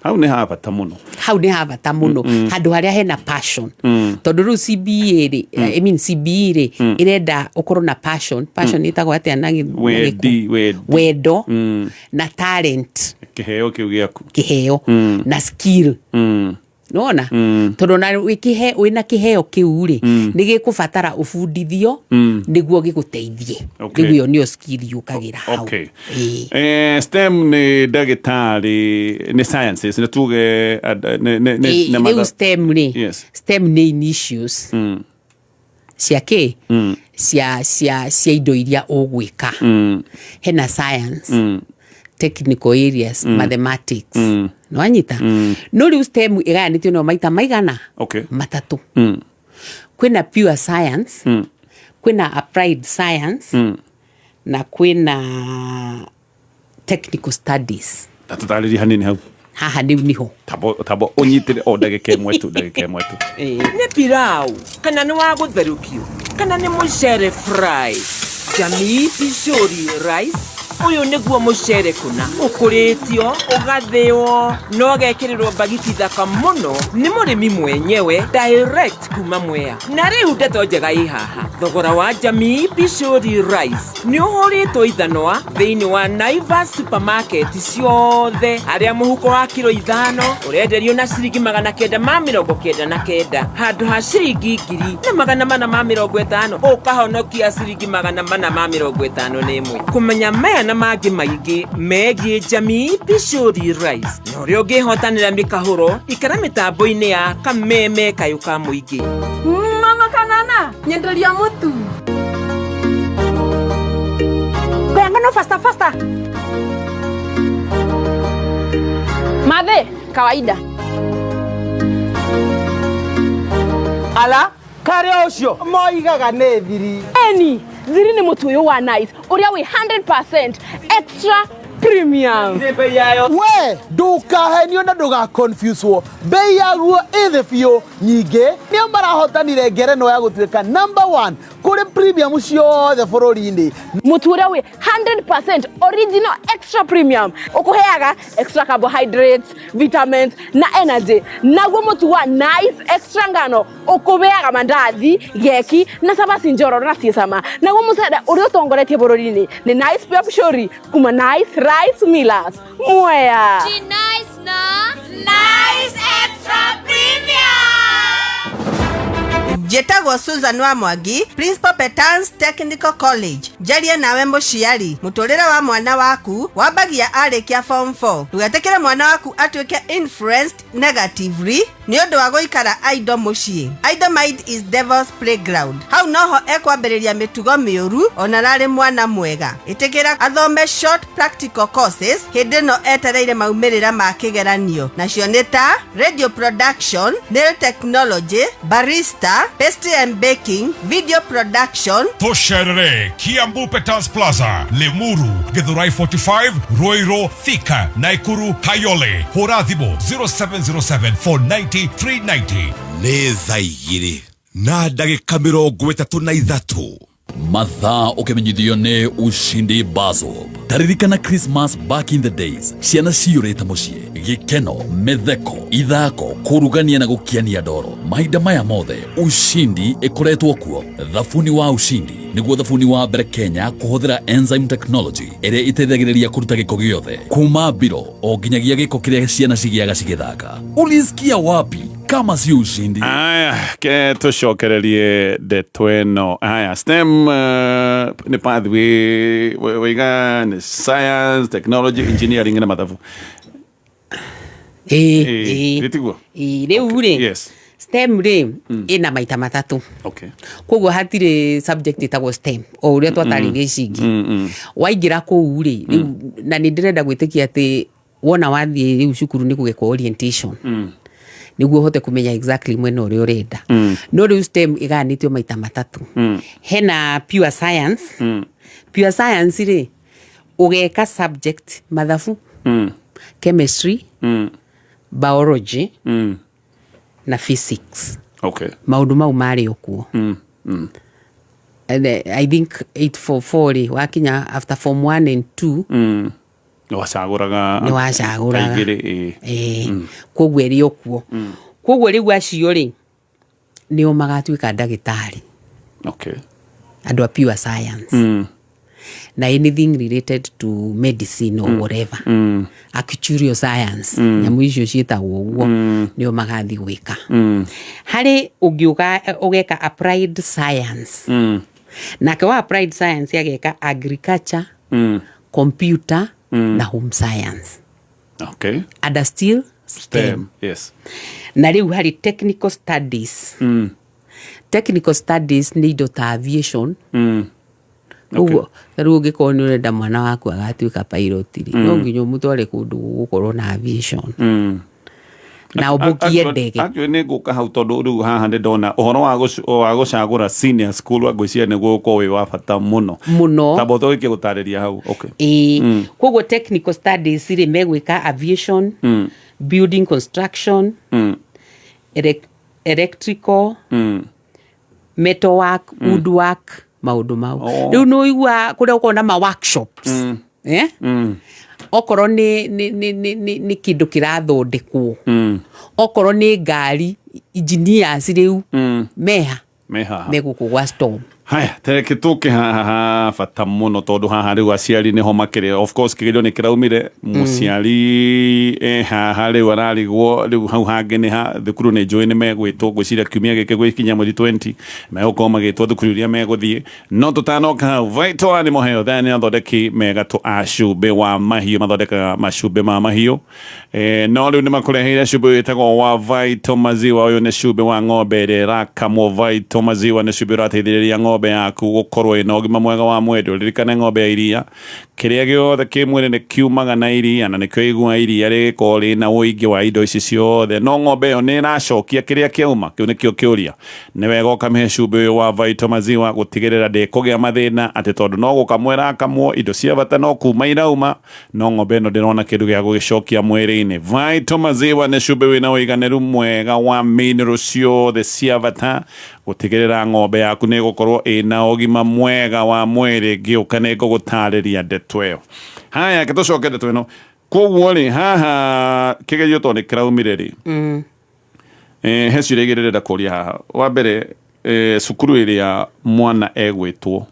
Hau nĩ ha bata mũno. Hau nĩ ha bata mũno, handũ harĩa hena passion, tondũ rĩu CBA rĩ, I mean CBE rĩ, ĩrenda ũkorwo na passion. Passion ĩtagwo atĩa na Wendi, wendi. Wendo na talent. Kĩheo kĩu gĩaku. Kĩheo na skill. Nona tondũ ona wĩna kĩheo kĩu rĩ, nĩ gĩkũbatara ũbundithio nĩguo gĩgũteithie. Rĩu ĩyo nĩyo skill yũkagĩra hau. STEM nĩ ndagĩtarĩ, nĩ sciences, nĩ tuge nĩ Rĩu STEM rĩ, STEM nĩ initials cia kĩ, cia indo iria ũgwĩka. Hena science, technical areas, mathematics. Nĩwanyita? No rĩu STEM ĩgayanĩtio no maita maigana 3. Kwĩna pure science, kwĩna applied science, na kwĩna technical studies. Ta tũtarĩrie hanini hau. Haha rĩu niho. Tabo ũnyitĩre o ndagĩka ĩmwe tu, ndagĩka ĩmwe tu. Nĩ pilau kana nĩ wa gũtherũkio kana nĩ mũcere fry, Jamii Pishori Rice ũyũ nĩguo mũcere kũna ũkũrĩtio, ũgathĩo na ũgekĩrĩrwo mbagiti thaka mũno nĩ mũrĩmi mwenyewe direct kuma Mwea. Na rĩu ndeto njega ĩ haha, thogora wa Jamii Pishori Rice nĩ ũhũrĩtwo ithanwa thĩinĩ wa Naivas supermarket ciothe, harĩa mũhuko wa kiro 5 ũrenderio na ciringi 999 handũ ha ciringi 1450, ũkahonokia ciringi 451. Kũmenya maya na mangĩ maingĩ megiĩ Jamii Pishori Rice na ũrĩa ũngĩhotanĩra mĩkahũro, ikara mĩtambo-inĩ ya Kameme Kayũ ka Mũingĩ. Mama kanana nyenderia mũtu. Ngano faster faster. Madhe kawaida. Ala karĩa ũcio moigaga nĩ thiri. Eni thiri nĩ mũtu ũyũ wa Nice ũrĩa wĩ 100% extra premium. Nĩ bei yayo. We ndũkahenio na ndũgaconfuse-wo, bei yaguo ĩ thĩ biũ. Nyingĩ nĩo marahotanire ngerenwa ya gũtuĩka number 1 kũrĩ premium ciothe bũrũri-inĩ. Mũtu ũrĩa wĩ 100% original extra premium ũkũheaga extra carbohydrates, vitamins na energy. Naguo mũtu wa Nice extra ngano ũkũheaga mandathi, geki na cabaci njororo na ciĩ cama. Naguo mũcere ũrĩa ũtongoretie bũrũri-inĩ nĩ Nice Pure Pishori kuma Nice Rice Millers Mwea. Nice na Nice Extra Premium. Njĩtagwo Susan wa Mwangi, Principal Petans Technical College. Njarie nawe mũciari, mũtũrĩre wa mwana waku wambagia arĩkia form 4. Ndũgetĩkĩre mwana waku atuĩke influenced negatively nĩ ũndũ wa gũikara idle mũciĩ. Idle mind is devil's playground. Hau noho ekwambĩrĩria mĩtugo mĩũru ona ararĩ mwana mwega. Ĩtĩkĩra athome short practical courses hĩndĩ ĩno etereire maumĩrĩra ma kĩgeranio, nacio nĩ ta radio production, nail technology, barista, Pastry and baking, video production. Tũcerere Kiambu Peters Plaza, Limuru, Githurai 45, Ruiru, Thika, Naikuru, Kayole. Hũra thimũ 0707 490 390. Nĩ thaa igĩrĩ na ndagĩka mĩrongo ĩtatũ na ithatũ. Mathaa ũkĩmenyithio nĩ Ushindi Bazob. Taririkana Christmas back in the days, ciana ciyũrĩte mũciĩ, gĩkeno, mĩtheko, ithako, kũrugania na gũkiania ndoro. Mahinda maya mothe Ushindi ĩkoretwo kuo. Thabuni wa Ushindi nĩguo thabuni wa mbere Kenya kũhũthĩra enzyme technology ĩrĩa ĩteithagĩrĩria kũruta gĩko gĩothe kuma mbiro o nginyagia gĩko kĩrĩa ciana cigĩaga cigĩthaka. Ulisikia wapi kama si Ushindi? Aya, ke tũcokererie ndeto ĩno. Aya, STEM nĩ pathway waiga nĩ science, technology, engineering na mathabu. Ĩĩ. Ĩĩ, gĩtiguo? Ĩĩ, rĩu rĩ, Yes. STEM rĩ ĩna maita matatũ. Koguo hatirĩ subject ĩtagwo STEM o ũrĩa twatarĩirie ici ingĩ. Waingĩra kũu rĩ, rĩu na nĩ ndĩrenda gwĩtĩkia atĩ wona wathiĩ rĩu cukuru nĩ gũgekwo orientation nĩguo ũhote kũmenya exactly mwena ũrĩa ũrenda. No rĩu STEM ĩgayanĩtio maita matatũ. Hena pure science. Pure science rĩ, ũgeka subject mathabu, chemistry, biology na physics. Maũndũ mau marĩ o kuo. And I think 844 rĩ, wakinya after form 1 and 2, Nĩ wacagũraga. Nĩ wacagũraga. Kaigĩrĩ, ĩĩ. Ĩĩ. Koguo ĩrĩ o kuo. Koguo rĩu acio rĩ, nĩo magatuĩka ndagĩtarĩ. Andũ a pure science. Na anything related to medicine or whatever. Actuarial science. Nyamũ icio ciĩtagwo ũguo. Nĩo magathiĩ gwĩka. Harĩ ũngĩ ũgeka applied science. Nake wa applied science ageka agriculture, computer, na home science. Under still STEM. STEM. Yes. Na rĩu harĩ technical studies. Technical studies nĩ indo ta aviation. Ũguo ta rĩu ũngĩkorwo nĩ ũrenda mwana waku agatuĩka pilot rĩ, no nginya ũmũtware kũndũ gũgũkorwo na aviation. Na ũmũkie ndege. Actually nĩ ngũka hau tondũ rĩu haha nĩ ndona ũhoro wa gũcagũra senior school wa ngwĩciria nĩguo ũkorwo wĩ wa bata mũno. Mũno. Tamba ũtũrĩkie gũtarĩria hau. Okay. Ĩĩ. Koguo technical studies rĩ, megwĩka aviation, building construction, electrical, metal work, woodwork, maũndũ mau. Rĩu nĩ ũigua kũrĩa gũkoragwo na ma workshops. Eh? Okorwo nĩ kĩndũ kĩrathondekwo. Okorwo nĩ ngari, engineers rĩu meha. Me haha. Me gũkũ gwa storm. Haya, tereke tũke haha ha bata mũno tondũ haha rĩu aciari nĩho makĩrĩ. Of course kĩgerio nĩ kĩraumire, mũciari e haha rĩu ararigwo rĩu hau hangĩ nĩ ha thukuru nĩ njũĩ nĩ megwĩtwo ngwĩciria kiumia gĩkĩ gwĩkinya mweri 20 megũkorwo magĩtwo thukuru iria megũthiĩ. No tũtanoka hau, Vital Animal Health, aya nĩ athondeki mega tũ a cumbĩ wa mahiũ, mathondekaga macumbĩ ma mahiũ. No rĩu nĩ makũreheire cumbĩ wĩtagwo wa Vital Maziwa. Ũyũ nĩ cumbĩ wa ng'ombe ĩrĩa ĩrakamwo. Vital Maziwa nĩ cumbĩ ũrateithĩrĩria ng'ombe yaku gũkorwo ĩna ũgima mwega wa mwĩrĩ. Ũririkane ng'ombe ya iria, kĩrĩa gĩothe kĩ mwĩrĩ nĩ kiumaga na iria, na nĩkĩo igua iria rĩgĩkorwo rĩna ũingĩ wa indo ici ciothe. No ng'ombe ĩyo nĩ ĩracokia kĩrĩa kĩauma, kĩu nĩkĩo kĩũria. Nĩ wega ũkamĩhe cumbĩ ũyũ wa Vital Maziwa gũtigĩrĩra ndĩkũgĩa mathĩna, atĩ tondũ no gũkamwo ĩrakamwo, indo cia bata no kuma irauma, no ng'ombe ĩno ndĩrona kĩndũ gĩa gũgĩcokia mwĩrĩ-inĩ. Vital Maziwa nĩ cumbĩ wĩna ũiganĩru mwega wa mineral ciothe cia bata gũtigĩrĩra ng'ombe yaku nĩ ĩgũkorwo ĩna ũgima mwega wa mwĩrĩ. Ngĩũka nĩ ngũgũtarĩria ndeto ĩyo. Haya, reke tũcoke ndeto ĩno. Koguo rĩ, haha kĩgerio tondũ nĩ kĩraumire rĩ, he ciũria igĩrĩ ndĩrenda kũria haha. Wa mbere, cukuru ĩrĩa mwana egwĩtwo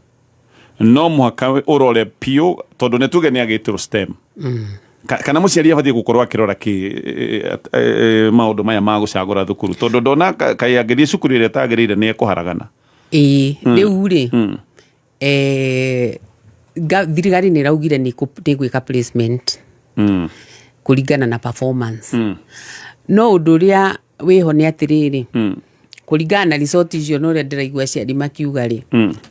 no mũhaka ũrore piũ, tondũ nĩ tuge nĩ agĩtĩrwo STEM. Kana mũciari abatiĩ gũkorwo akĩrora kĩ maũndũ maya ma gũcagũra thukuru, tondũ ndona kaĩ angĩthiĩ cukuru ĩrĩa ĩtagĩrĩire nĩ ekũharagana. Ĩĩ, rĩu rĩ, thirikari nĩ ĩraugire nĩ ĩgwĩka placement kũringana na performance. No ũndũ ũrĩa wĩho nĩ atĩrĩrĩ, kũringana na result icio na ũrĩa ndĩraigua aciari makiuga rĩ,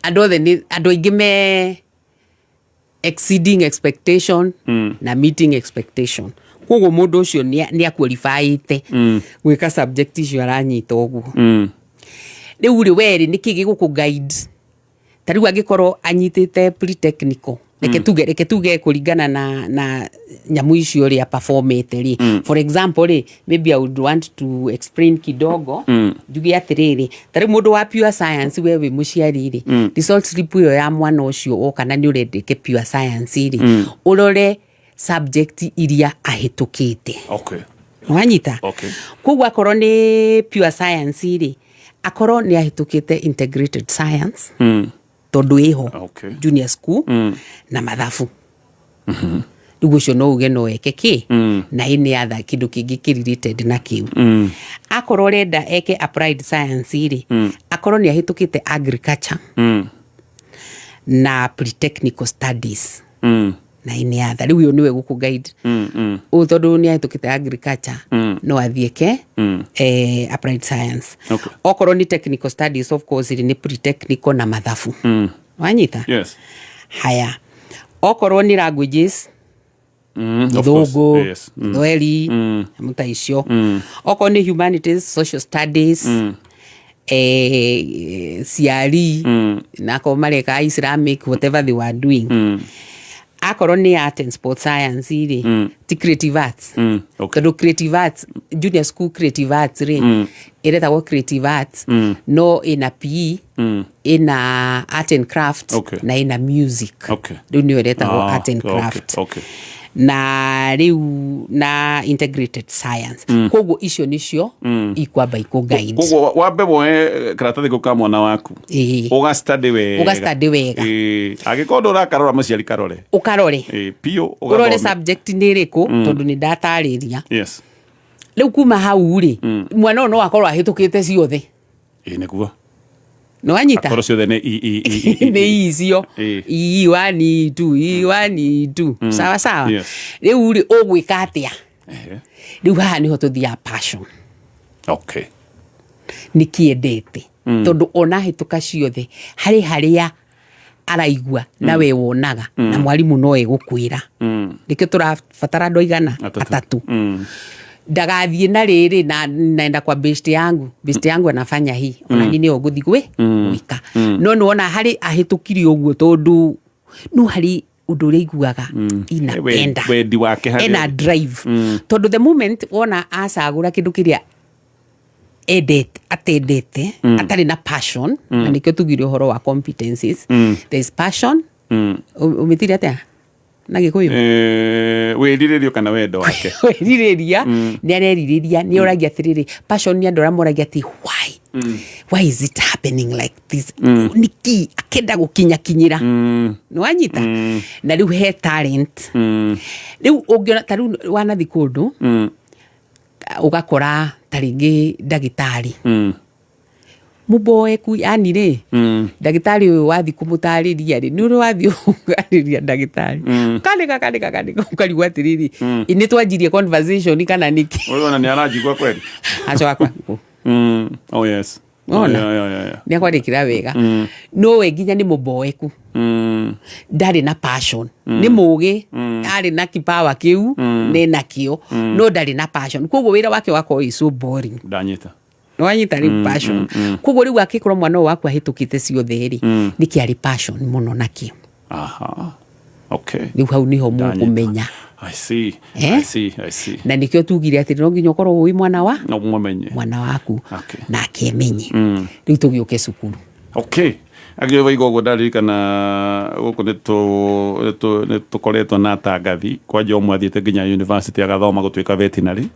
andũ othe nĩ andũ aingĩ me exceeding expectation na meeting expectation. Koguo mũndũ ũcio nĩ aqualifyĩte gwĩka subject icio aranyita ũguo. Rĩu rĩ, we rĩ, nĩkĩ gĩgũkũ guide? Ta rĩu angĩkorwo anyitĩte pre-technical, reke tuge kũringana na nyamũ icio ũrĩa performete rĩ, for example rĩ, maybe I would want to explain kidogo, njuge atĩrĩrĩ, ta rĩu mũndũ wa pure science, we wĩ mũciari rĩ, result slip ĩyo ya mwana ũcio woka na nĩ ũrendeke pure science rĩ, ũrore subject iria ahĩtũkĩte. Wanyita? Okay. Koguo akorwo nĩ pure science rĩ, akorwo nĩ ahĩtũkĩte integrated science, tondũ ĩho junior school, na mathabu, rĩu ũcio no uge no eke kĩ na ĩnĩ atha kĩndũ kĩngĩ kĩ related na kĩu. Akorwo ũrenda eke applied science rĩ, akorwo nĩ ahĩtũkĩte agriculture na pre-technical studies na ĩnĩ atha, rĩu ũyũ nĩwe gũkũ guide. Ũyũ tondũ nĩ ahĩtũkĩte agriculture, no athiĩ ke applied science. Okorwo nĩ technical studies, of course rĩ, nĩ pre-technical na mathabu. Wanyita? Yes. Haya, okorwo nĩ languages, Of course. Gĩthũngũ, Gĩthweri, nyamũ ta icio. Okorwo nĩ humanities, social studies, CRE, na akorwo mareka Islamic, whatever they were doing. Akorwo nĩ art and sport science rĩ, ti creative arts, tondũ creative arts, junior school creative arts rĩ, ĩretagwo creative arts, no ĩna PE, ĩna art and craft, na ĩna music. Rĩu nĩyo ĩretagwo art and craft, na rĩu na integrated science. Koguo icio nicio ikwamba ikũ guide. Koguo wambe woe karatathi kau ka mwana waku, ũga study wega. Ũga study wega. Angĩkorwo ndũrakarora, mũciari karore. Ũkarore. Biũ. Ũrore ũgathome. Subject nĩ ĩrĩkũ, tondũ nĩ ndatarĩria. Rĩu kuma hau rĩ, mwana ũyũ no akorwo ahĩtũkĩte ciothe. Ĩ, nĩguo. Nĩ wanyita? Akorwo ciothe nĩ I, I, I, I, I. Nĩ icio. I one, I two, I one, I two. Sawa sawa. Rĩu rĩ, ũgwĩka atĩa? Rĩu haha nĩho tũthiaga passion. Nĩ kĩendete, tondũ ona hĩtũka ciothe, harĩ harĩa araigua na we wonaga, na mwarimũ no egũkwĩra. Nĩkĩo tũrabatara andũ aigana? Atatũ. Atatũ. Ndagathiĩ na rĩrĩ na naenda kwa best yangu, best yangu anafanya hii, ona ni nĩyo ngũthiĩ gwĩka. No nĩ wona harĩ ahĩtũkire ũguo, tondũ no harĩ ũndũ ũrĩa iguaga inapenda. Wendi wake harĩ Ena drive, tondũ the moment wona acagũra kĩndũ kĩrĩa endete, atendete, atarĩ na passion, na nĩkĩo tugire ũhoro wa competencies. There is passion. Ũmĩtire atĩa na Gĩkũyũ? Wĩrirĩrio kana wendo wake. Wĩrirĩria. Nĩ arerirĩria, nĩ oragia atĩrĩrĩ, passion nĩ andũ arĩa moragia atĩ why is it happening like this? Nĩkĩ akenda gũkinyakinyĩra? Nĩ wanyita? Na rĩu he talent. Rĩu ũngĩona ta rĩu wanathi kũndũ, ũgakora ta rĩngĩ ndagĩtarĩ mũboeku, yani rĩ, ndagĩtarĩ ũyũ wathi kũmũtarĩria rĩ, nĩ ũrĩ wathiĩ ũkarĩria ndagĩtarĩ, kandĩka kandĩka kandĩka, ũkarigwo atĩrĩrĩ, nĩ twanjirie conversation kana nĩkĩ? Ũyũ ona nĩ aranjigua kweli? Acoka. Oh yes. Wona? Yeah. Nĩ akwandĩkĩra wega, no we nginya nĩ mũboeku, ndarĩ na passion. Nĩ mũgĩ, arĩ na kipawa kĩu, nĩ nakĩo, no ndarĩ na passion, koguo wĩra wake wakorwo is so boring. Ndanyita. Nĩwanyita rĩu? Passion. Koguo rĩu akĩkorwo mwana ũyũ waku ahĩtũkĩte ciothe rĩ, nĩkĩ arĩ passion mũno nakĩo? Aha. Okay. Rĩu hau nĩho Ndanyita. mũkũmenya. I see. Eh? I see. I see. Na nĩkĩo tugire atĩ no nginya ũkorwo wĩ mwana wa No mũmenye. mwana waku Okay. na akemenye. Rĩu tũgĩũke cukuru. Okay. Angä waiga ũguo, ndaririkana gũkũ nĩ tũkoretwo na atangathi kwanja ũmwe athiĩte nginya university agathoma gũtuĩka veterinary.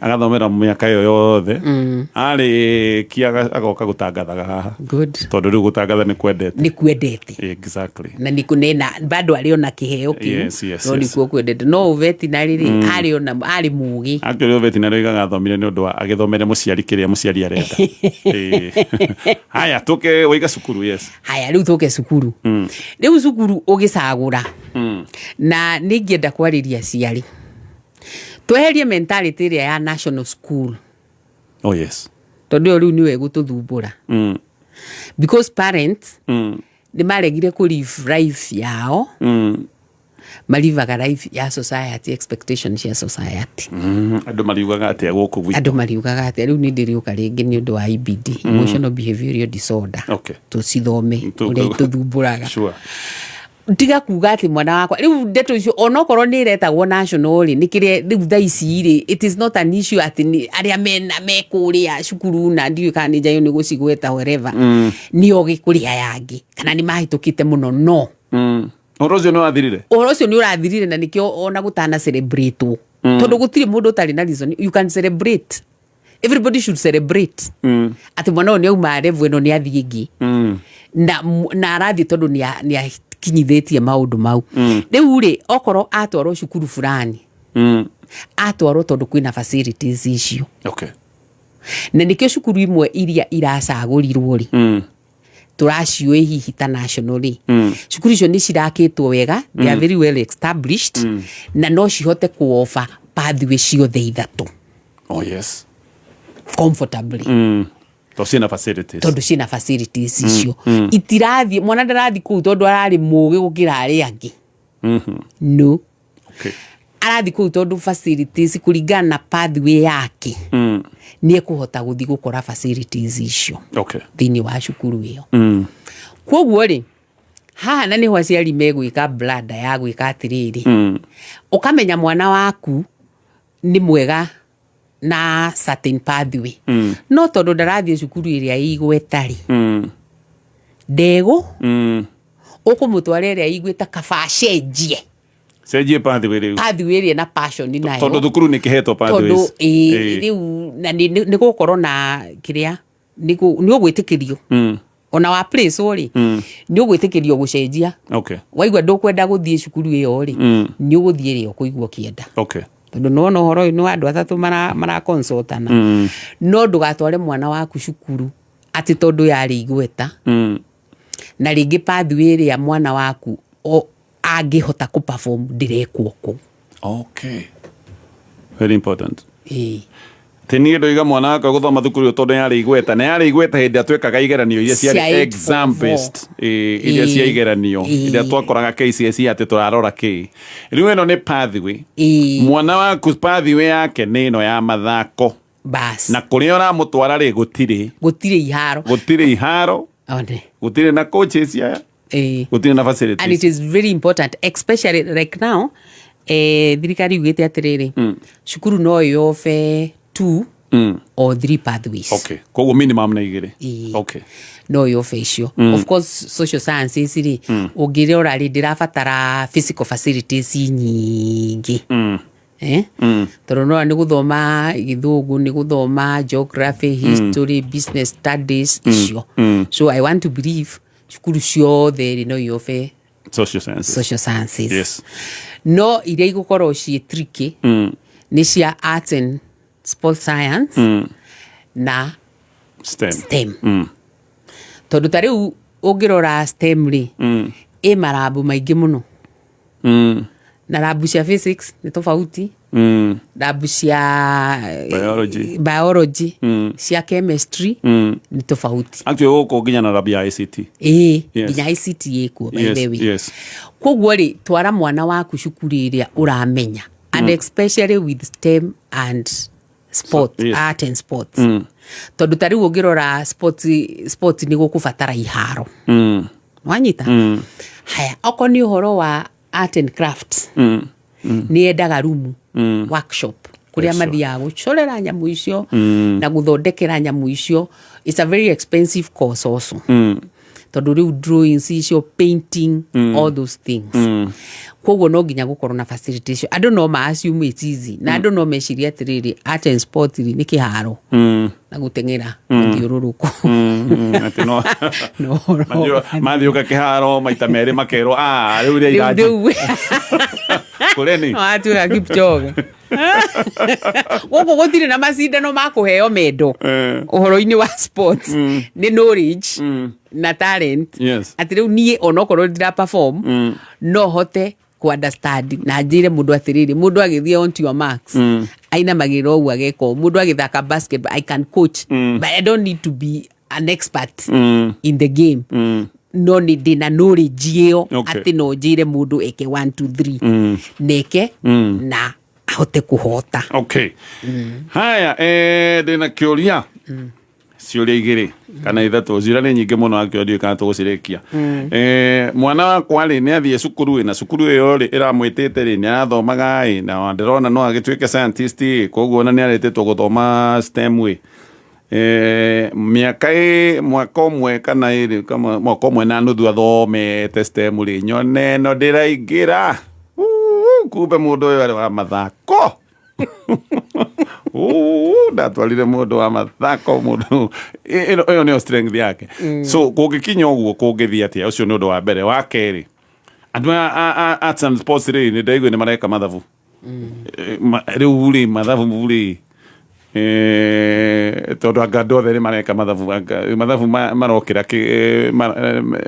Agathomera mĩaka ĩyo yothe, arĩkia agoka gũtangathaga haha. Good. Tondũ rĩu gũtangatha nĩ kwendete. Nĩ kwendete. Exactly. Na nĩ kũnena bado arĩ ona kĩheo kĩu. No nĩkuo kwendete, no ũvetinary rĩ, arĩ ona arĩ mũgĩ. Actually, veterinary oigaga athomire nĩ ũndũ wa agĩthomere mũciari kĩrĩa mũciari arenda. Haya, tũke waiga cukuru, yes. Haya, rĩu tũke cukuru. Rĩu cukuru ũgĩcagũra, na nĩ ingĩenda kwarĩria aciari tweherie mentality ĩrĩa ya national school. Oh yes. Tondũ ĩyo rĩu nĩyo ĩgũtũthumbũra, because parents nĩ maregire kũ live life yao. Marivaga life ya society, expectation cia society. Andũ mariugaga atĩa gũkũ gwitũ? Andũ mariugaga atĩa? Rĩu nĩ ndĩrĩũka rĩngĩ nĩ ũndũ wa IBD, emotional behavioral disorder. Tũcithome ũrĩa itũthumbũraga. Tiga kuga atĩ mwana wakwa rĩu ndeto icio onokorwo nĩ iretagwo national rĩ, nĩ kĩrĩa rĩu thaa ici rĩ, it is not an issue atĩ nĩ arĩa mena me kũrĩa cukuru na ndiũĩ kana nĩ njayo nĩ gũcigweta wherever, nĩ ogĩ kũrĩ aya angĩ kana nĩ mahĩtũkĩte mũno no Ũhoro ũcio nĩ wathirire. Ũhoro ũcio nĩ ũrathirire na nĩkĩo ona gũtana celebrate tondũ gũtirĩ mũndũ ũtarĩ na reason. You can celebrate, everybody should celebrate atĩ mwana ũyũ nĩ auma level ĩno, nĩ athiĩ ĩngĩ na arathiĩ tondũ nĩ akinyithĩtie maũndũ mau. Rĩu rĩ, okorwo atwarwo cukuru fulani, atwarwo tondũ kwĩna facilities icio. Na nĩkĩo cukuru imwe iria iracagũrirwo rĩ, tũraciũĩ hihi ta national rĩ, cukuru icio nĩ cirakĩtwo wega, they are very well established na no cihote kuofa pathway ciothe ithatũ Oh yes. comfortably. Tondũ ciĩna facilities. Tondũ ciĩna facilities icio. Itirathiĩ, mwana ndarathiĩ kũu tondũ ararĩ mũgĩ gũkĩra arĩa angĩ, no. Arathiĩ kũu tondũ facilities kũringana na pathway yake nĩ ekũhota gũthiĩ gũkora facilities icio thĩinĩ wa cukuru ĩyo. Koguo rĩ, haha na nĩho aciari megwĩka blanda ya gwĩka atĩrĩrĩ, ũkamenya mwana waku nĩ mwega na certain pathway, no tondũ ndarathiĩ cukuru ĩrĩa ĩ igweta rĩ, ndegũ ũkũmũtwara ĩrĩa ĩigwĩta kaba acenjie. Cenjie pathway rĩu. Pathway ĩrĩa na passion nayo. Tondũ thukuru nĩ kĩhetwo tondũ pathways. Ĩĩ, rĩu na nĩ gũkorwo na kĩrĩa nĩ ũgwĩtĩkĩrio ona wa place rĩ, nĩ ũgwĩtĩkĩrio gũcenjia. Waigua ndũkwenda gũthiĩ cukuru ĩyo rĩ, nĩ ũgũthiĩ ĩrĩa ũkũigua ũkĩenda, tondũ nĩwona ũhoro ũyũ nĩ wa andũ atatũ maraconsultana. No ndũgatware mwana waku cukuru atĩ tondũ yarĩ igweta na rĩngĩ pathway ĩrĩa mwana waku angĩhota kũ perform ndĩrekwo kũu. Okay. Very important. Ĩĩ. Atĩ niĩ ndoiga mwana wakwa gũthoma thukuru ĩyo tondũ yarĩ igweta, na yarĩ igweta hĩndĩ ĩrĩa twekaga igeranio iria ciarĩ Cia 844. Exam based, ĩĩ, iria cia igeranio iria twakoraga KCSE atĩ tũrarora kĩ. Rĩu ĩno nĩ pathway. Mwana waku pathway yake nĩ ĩno ya mathako. Bas. Na kũrĩa ũramũtwara rĩ, gũtirĩ. Gũtirĩ iharo. Gũtirĩ iharo. One. Gũtirĩ na coaches aya. Gũtirĩ na facilities. And it is very important, especially like now, thirikari yugĩte atĩrĩrĩ, cukuru no yobe two or three pathways. Okay. Koguo minimum nĩ igĩrĩ. Ĩĩ. No yobe icio. Of course social sciences rĩ, ũngĩrora rĩ, ndĩrabatara physical facilities nyingĩ. Eh? Tondũ nora nĩ gũthoma gĩthũngũ, nĩ gũthoma geography, history, business studies icio. So I want to believe cukuru ciothe rĩ, no yobe social sciences. Social sciences. No iria igũkorwo ciĩ tricky nĩ cia arts and sport science na STEM. STEM. Tondũ ta rĩu ũngĩrora STEM rĩ, ĩ marambu maingĩ mũno na rambu cia physics nĩ tofauti, rambu cia biology. Biology, cia chemistry nĩ tofauti. Actually gũkũ nginya na lab ya ICT. Ĩĩ, nginya ICT ĩkuo, by the way. Koguo rĩ, twara mwana waku cukuru ĩrĩa ũramenya, and especially with STEM and sport, art and sports, tondũ ta rĩu ũngĩrora sports, sports nĩ gũkũbatara iharo. Wanyita? Haya, okorwo nĩ ũhoro wa art and craft, nĩ yendaga rumu, workshop kũrĩa mathiaga gũcorera nyamũ icio na gũthondekera nyamũ icio. It's a very expensive course also, tondũ rĩu drawings icio, painting, all those things. Koguo no nginya gũkorwo na facility icio. Andũ no ma assume it's easy, na andũ no mecirie atĩrĩrĩ, art and sport rĩ, nĩ kĩharo na gũteng'era mũthiũrũrũko. Atĩ no No, mathiũka kĩharo maita merĩ makerwo, "Ah, rĩu rĩa rĩu iranji rĩu kũrĩ ni." Watuĩka Kipchoge, gũkũ gũtirĩ na macindano ma kũheo mendo. Ũhoro-inĩ wa sports nĩ knowledge na talent. Atĩ rĩu niĩ onokorwo ndira perform, no hote ku understand na njĩre mũndũ atĩrĩrĩ, mũndũ agĩthiĩ on to your marks, ainamagĩrĩra ũguo, ageka ũũ. Mũndũ agĩthaka basketball, I can coach, but I don't need to be an expert in the game. No nĩ ndĩna knowledge ĩyo atĩ no njĩre mũndũ eke 1 2 3 neke na ahote kũhota. Okay, haya, ndĩna kĩũria, ciũria igĩrĩ kana ithatũ, ciũria nĩ nyingĩ mũno akĩo, ndiũĩ kana tũgũcirĩkia. Mwana wakwa rĩ, nĩ athiĩ cukuru ĩ, na cukuru ĩyo rĩ ĩramwĩtĩte rĩ, nĩ arathomaga ĩ, na ndĩrona no agĩtuĩke scientist ĩ, koguo ona nĩ arĩtĩtwo gũthoma STEM ĩ. Mĩaka ĩ mwaka ũmwe kana ĩrĩ, kama mwaka ũmwe na nuthu athomete STEM rĩ, nyone ĩno ndĩraingĩra. Uu, kumbe mũndũ ũyũ arĩ wa mathako. Uu, ndatwarire mũndũ wa mathako, mũndũ ĩno nĩyo strength yake. So kũngĩkinya ũguo kũngĩthiĩ atĩa? Ũcio nĩ ũndũ wa mbere. Wa kerĩ, andũ a arts and sports rĩ, nĩ ndaigua nĩ mareka mathabu. Rĩu rĩ, mathabu rĩ, tondũ anga andũ othe nĩ mareka mathabu, anga mathabu marokĩra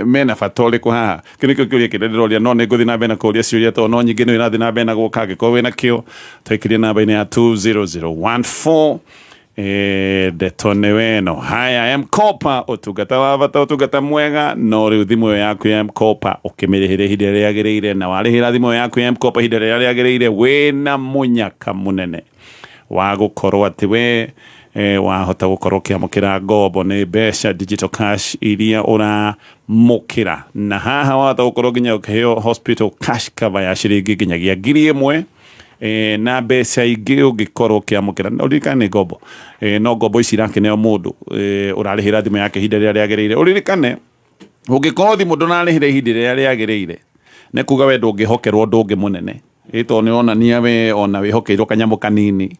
mena bata ũrĩkũ haha? Kĩu nĩkĩo kĩũria kĩrĩa ndĩroria, no nĩ ngũthiĩ na mbere na kũũria ciũria tondũ no nyingĩ nĩ irathiĩ na mbere na gũka. Angĩkorwo wĩna kĩo, twaikĩrie namba-inĩ ya 20014. Ndeto nĩ weno. Haya, M-Kopa, ũtungata wa bata, ũtungata mwega. No rĩu thimũ ĩyo yaku ya M-Kopa ũkĩmĩrĩhĩra ihinda rĩrĩa rĩagĩrĩire, na warĩhĩra thimũ ĩyo yaku ya M-Kopa ihinda rĩrĩa rĩagĩrĩire, wĩna mũnyaka mũnene wa gũkorwo atĩ we wahota gũkorwo ũkĩamũkĩra ngombo nĩ mbeca digital cash iria ũramũkĩra, na haha wahota gũkorwo nginya ũkĩheo hospital cash cover ya ciringi nginyagia 1000, na mbeca ingĩ ũngĩkorwo ũkĩamũkĩra. Na ũririkane nĩ ngombo, no ngombo ici irakeneo mũndũ ũrarĩhĩra thimũ yake ihinda rĩrĩa rĩagĩrĩire. Ũririkane ũngĩkorwo thimũ ndũnarĩhĩra ihinda rĩrĩa rĩagĩrĩire, nĩ kuga we ndũngĩhokerwo ũndũ ũngĩ mũnene, ĩ tondũ nĩ onania we ona wĩhokeirwo kanyamũ kanini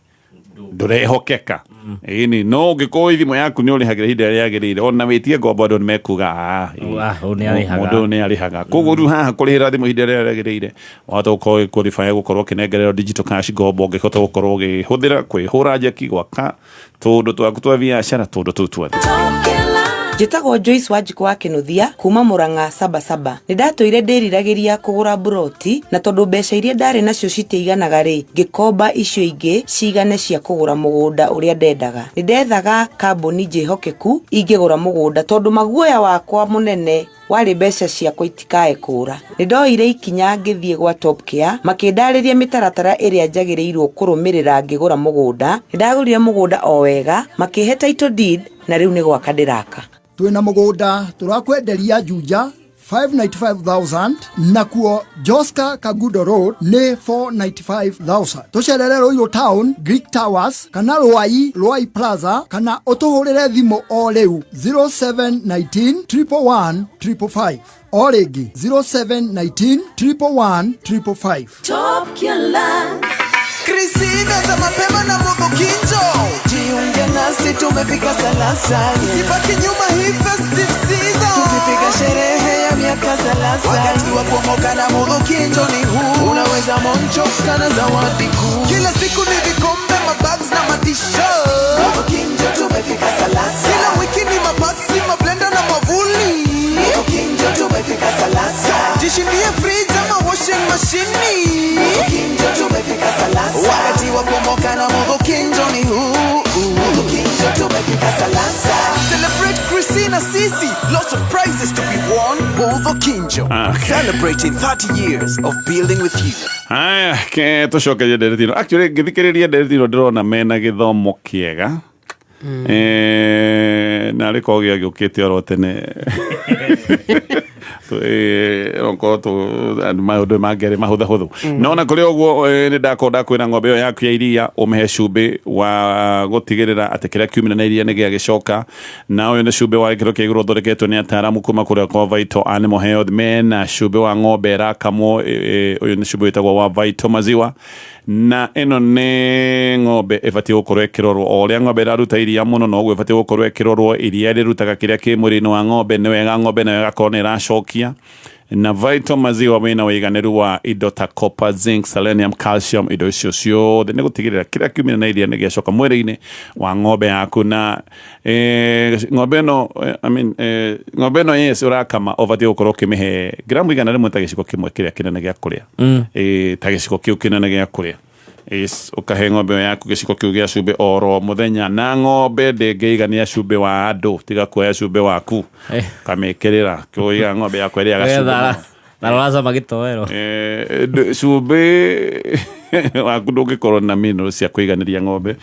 ndũrehokeka. Ĩni, no ũngĩkorwo thimũ yaku nĩ ũrĩhagĩra ihinda rĩrĩa rĩagĩrĩire, ona wĩtie ngombo andũ nĩ mekuga, "Ah, Ah, ũyũ nĩ arĩhaga." Mũndũ ũyũ nĩ arĩhaga." Koguo rĩu haha kũrĩhĩra thimũ ihinda rĩrĩa rĩagĩrĩire, wahota gũkorwo ũgĩ-qualify gũkorwo ũkĩnengererwo digital cash ngombo ũngĩhota gũkorwo ũgĩhũthĩra kwĩhũra njeki, gwaka tũũndũ twaku twa biacara, tũũndũ tũu tuothe. Njĩtagwo Joyce Wanjikũ wa Kĩnuthia kuma Murang'a Sabasaba. Nĩ ndatũire ndĩriragĩria kũgũra mburoti, na tondũ mbeca iria ndarĩ nacio citiaiganaga rĩ, ngĩkomba icio ingĩ cigane cia kũgũra mũgũnda ũrĩa ndendaga. Nĩ ndethaga kambuni njĩhokeku ingĩgũra mũgũnda tondũ maguoya wakwa mũnene warĩ mbeca ciakwa itikae kũũra. Nĩ ndoire ikinya ngĩthiĩ gwa Top Care, makĩndarĩria mĩtaratara ĩrĩa njagĩrĩirwo kũrũmĩrĩra ngĩgũra mũgũnda. Nĩ ndagũrire mũgũnda o wega, makĩhe title deed, na rĩu nĩ gwaka ndĩraka. Twĩna mũgũnda tũrakwenderia Juja 595,000, nakuo Joska Kagudo Road nĩ 495,000. Tũcerere Ruiru Town, Greek Towers, kana Rwai, Rwai Plaza, kana ũtũhũrĩre thimũ o rĩu 0719 111 555, o rĩngĩ 0719 111 555. Top Killer. Kristina za mapema na Mugukinjo, jiunge nasi, tumefika Salasa. Usibaki nyuma hii festive season, tukipiga sherehe ya miaka 30. Wakati wa kuomoka na Mugukinjo ni huu, unaweza monchoka na zawadi kuu. Kila siku ni vikombe, mabags na matisho. Mugukinjo tumefika Salasa. Kila wiki ni mapasi, mablender na mwavuli. Mugukinjo tumefika Salasa. Jishindie fridge ama washing machine. Mugukinjo tumefika Salasa. Wakati wa kuomoka na Mugukinjo ni huu. Mugukinjo tumefika Salasa. Celebrate Christina Sisi. Lots of prizes to be won. Mugukinjo. Okay. Celebrating 30 years of building with you. Haya, ke tũcokerie ndereti ĩno. Actually, ngĩthikĩrĩria ndereti ĩno ndĩrona mena gĩthomo kĩega. Na arĩ korwo gĩagĩũkĩte oro tene, okorwo maũndũ mangĩarĩ mahũthahũthũ. No na kũrĩ ũguo, nĩ ndakorwo ndakwĩra ng'ombe ĩyo yaku ya iria ũmĩhe cumbĩ wa gũtigĩrĩra atĩ kĩrĩa kiumire na iria nĩ gĩagĩcoka, na ũyũ nĩ cumbĩ wa gĩkĩro kĩa igũrũ ũthondeketwo nĩ ataaramu kuma kũrĩa kwa Vital Animal Health. Mena cumbĩ wa ng'ombe ĩrakamwo, ũyũ nĩ cumbĩ wĩtagwo wa Vital Maziwa, na ĩno nĩ ng'ombe ĩbatiĩ gũkorwo ĩkĩrorwo. O ũrĩa ng'ombe ĩraruta iria mũno, noguo ĩbatiĩ gũkorwo ĩkĩrorwo. Iria rĩrutaga kĩrĩa kĩ mwĩrĩ-inĩ wa ng'ombe. Nĩ wega ng'ombe nayo ĩgakorwo nĩ ĩracokia na Vital Maziwa wĩna ũiganĩru wa indo ta copper, zinc, selenium, calcium, indo icio ciothe nĩ gũtigĩrĩra kĩrĩa kiumire na iria nĩ gĩacoka mwĩrĩ-inĩ wa ng'ombe yaku. Na ng'ombe ĩno, I mean, ng'ombe ĩno, yes, ũrakama, ũbatiĩ gũkorwo ũkĩmĩhe gramu 100 ta gĩciko kĩmwe kĩrĩa kĩnene gĩa kũrĩa. Ta gĩciko kĩu kĩnene gĩa kũrĩa. Yes, ũkahe ng'ombe ĩyo yaku gĩciko kĩu gĩa cumbĩ oro mũthenya na ng'ombe ndĩngĩigania cumbĩ wa andũ tiga kuoya cumbĩ waku kamĩkĩrĩra kũiga ng'ombe yakwa ĩrĩaga cumbĩ mũno. Tharoracama gĩtoero. Cumbĩ waku ndũngĩkorwo na minerals cia kũiganĩria ng'ombe.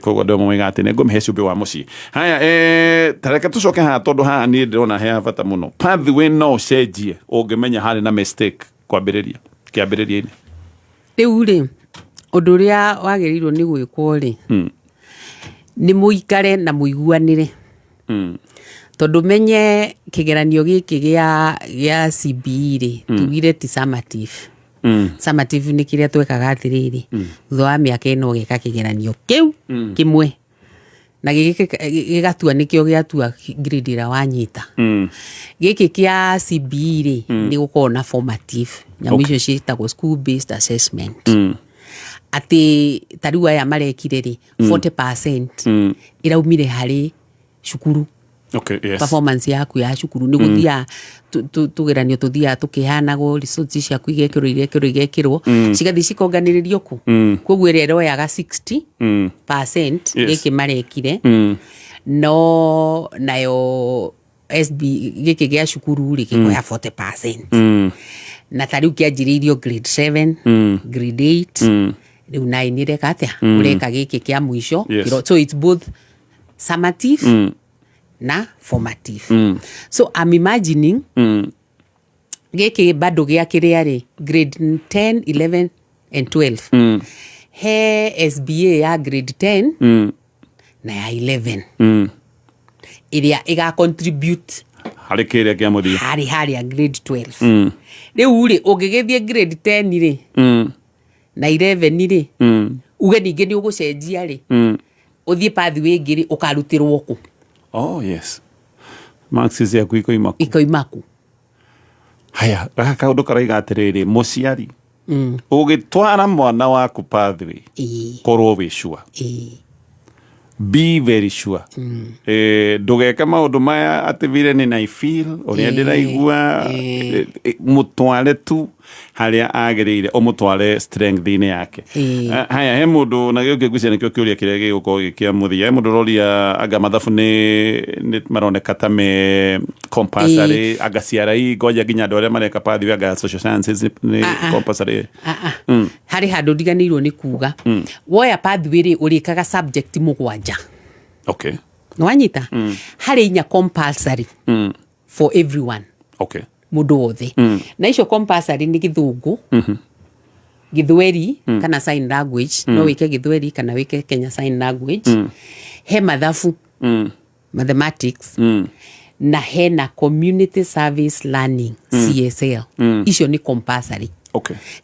Koguo andũ amwe moigaga atĩ nĩ ngũmĩhe cumbĩ wa mũciĩ. Haya, ta reke tũcoke haha tondũ haha niĩ ndĩrona he bata mũno. Pathway no ũcenjie ũngĩmenya harĩ na mistake kwambĩrĩria kĩambĩrĩria-inĩ. Rĩu rĩ, ũndũ ũrĩa wagĩrĩirwo nĩ gwĩkwo rĩ, nĩ mũikare na mũiguanĩre. Tondũ menye kĩgeranio gĩkĩ gĩa CBE rĩ, tugire ti summative. Summative nĩ kĩrĩa twekaga atĩrĩrĩ, thutha wa mĩaka ĩno ũgeka kĩgeranio kĩu kĩmwe na gĩgatua nĩkĩo gĩatua grade ĩrĩa wanyita. Gĩkĩ kĩa CBE rĩ, nĩ gũkoragwo na formative, nyamũ icio ciĩtagwo school based assessment. Atĩ ta rĩu aya marekire rĩ, 40% ĩraumire harĩ cukuru. Okay, yes. Performance yaku ya cukuru nĩ gũthiaga tũgeranio tũthiaga tũkĩheanagwo, results ciaku igekĩrwo igekĩrwo igekĩrwo, cigathiĩ cikonganĩrĩrio kũ, koguo ĩrĩa ĩroyaga 60 percent gĩkĩ marekire, no nayo SB gĩkĩ gĩa cukuru rĩ, gĩkoya 40%. Na ta rĩu kĩanjĩrĩirio grade 7, grade 8, rĩu 9 ĩreka atĩa? Ũreka gĩkĩ kĩa mũico. So it's both summative na formative. So I'm imagining gĩkĩ bado gĩa kĩrĩa rĩ, grade 10, 11 and 12, he SBA ya grade 10 na ya 11 ĩrĩa ĩga contribute harĩ kĩrĩa kĩa mũthia. Harĩ harĩa grade 12. Rĩu rĩ, ũngĩgĩthiĩ grade 10 rĩ na 11 rĩ, uge ningĩ nĩ ũgũcenjia rĩ, ũthiĩ pathway ĩngĩ rĩ, ũkarutĩrwo kũ? Oh yes, marks ciaku ikoima kũ? Ikoima kũ? Haya, gaka kaũndũ karaiga atĩrĩrĩ, mũciari ũgĩtwara mwana waku pathway, korwo wĩ sure, be very sure. Ndũgeke maũndũ maya atĩ vile nĩ na feel ũrĩa ndĩraigua. Mũtware tu harĩa agĩrĩire, ũmũtware strength-inĩ yake. Haya, he mũndũ na gĩũkĩ ngwĩciria nĩkĩo kĩũria kĩrĩa gĩgũkorwo gĩ kĩa mũthia. He mũndũ ũroria anga mathabu nĩ maroneka ta me compulsory, anga CRE, ngoja nginya andũ arĩa mareka pathway anga social sciences nĩ Ah, ah. compulsory. Ah, ah. Harĩ handũ ndiganĩirwo nĩ kuga. Woya pathway rĩ, ũrĩkaga subject mũgwanja. Nĩwanyita? Harĩ inya compulsory for everyone, mũndũ wothe. Na icio compulsory nĩ Gĩthũngũ, Gĩthweri kana sign language. No wĩke Gĩthweri kana wĩke Kenya Sign Language. He mathabu, mathematics, na hena community service learning, CSL. Icio nĩ compulsory.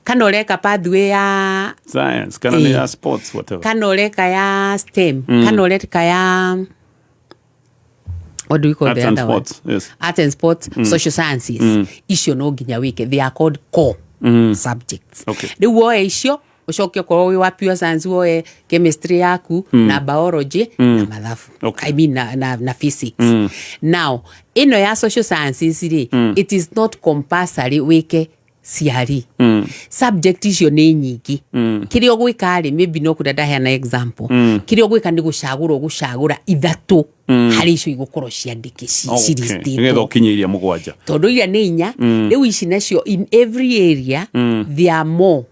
Kana ũreka pathway ya science kana nĩ ya sports, whatever, kana ũreka ya STEM, kana ũreka ya, what do we call arts the and other one? Sports, yes. Arts and sports, social sciences. Icio no nginya wĩke, they are called core subjects. Rĩu woe icio, ũcoke okorwo wĩ wa pure science woe chemistry yaku na biology na mathabu, I mean na physics. Now ĩno ya social sciences rĩ, it is not compulsory wĩke CRE. Subject icio nĩ nyingĩ. Kĩrĩa ũgwĩka rĩ, maybe no kũrĩa ndaheana example, kĩrĩa ũgwĩka nĩ gũcagũra, ũgũcagũra ithatũ harĩ icio igũkorwo ciandĩke Nĩgetha ciristĩtwo, ũkinye iria mũgwanja. Tondũ iria nĩ inya. Rĩu ici nacio in every area there are more,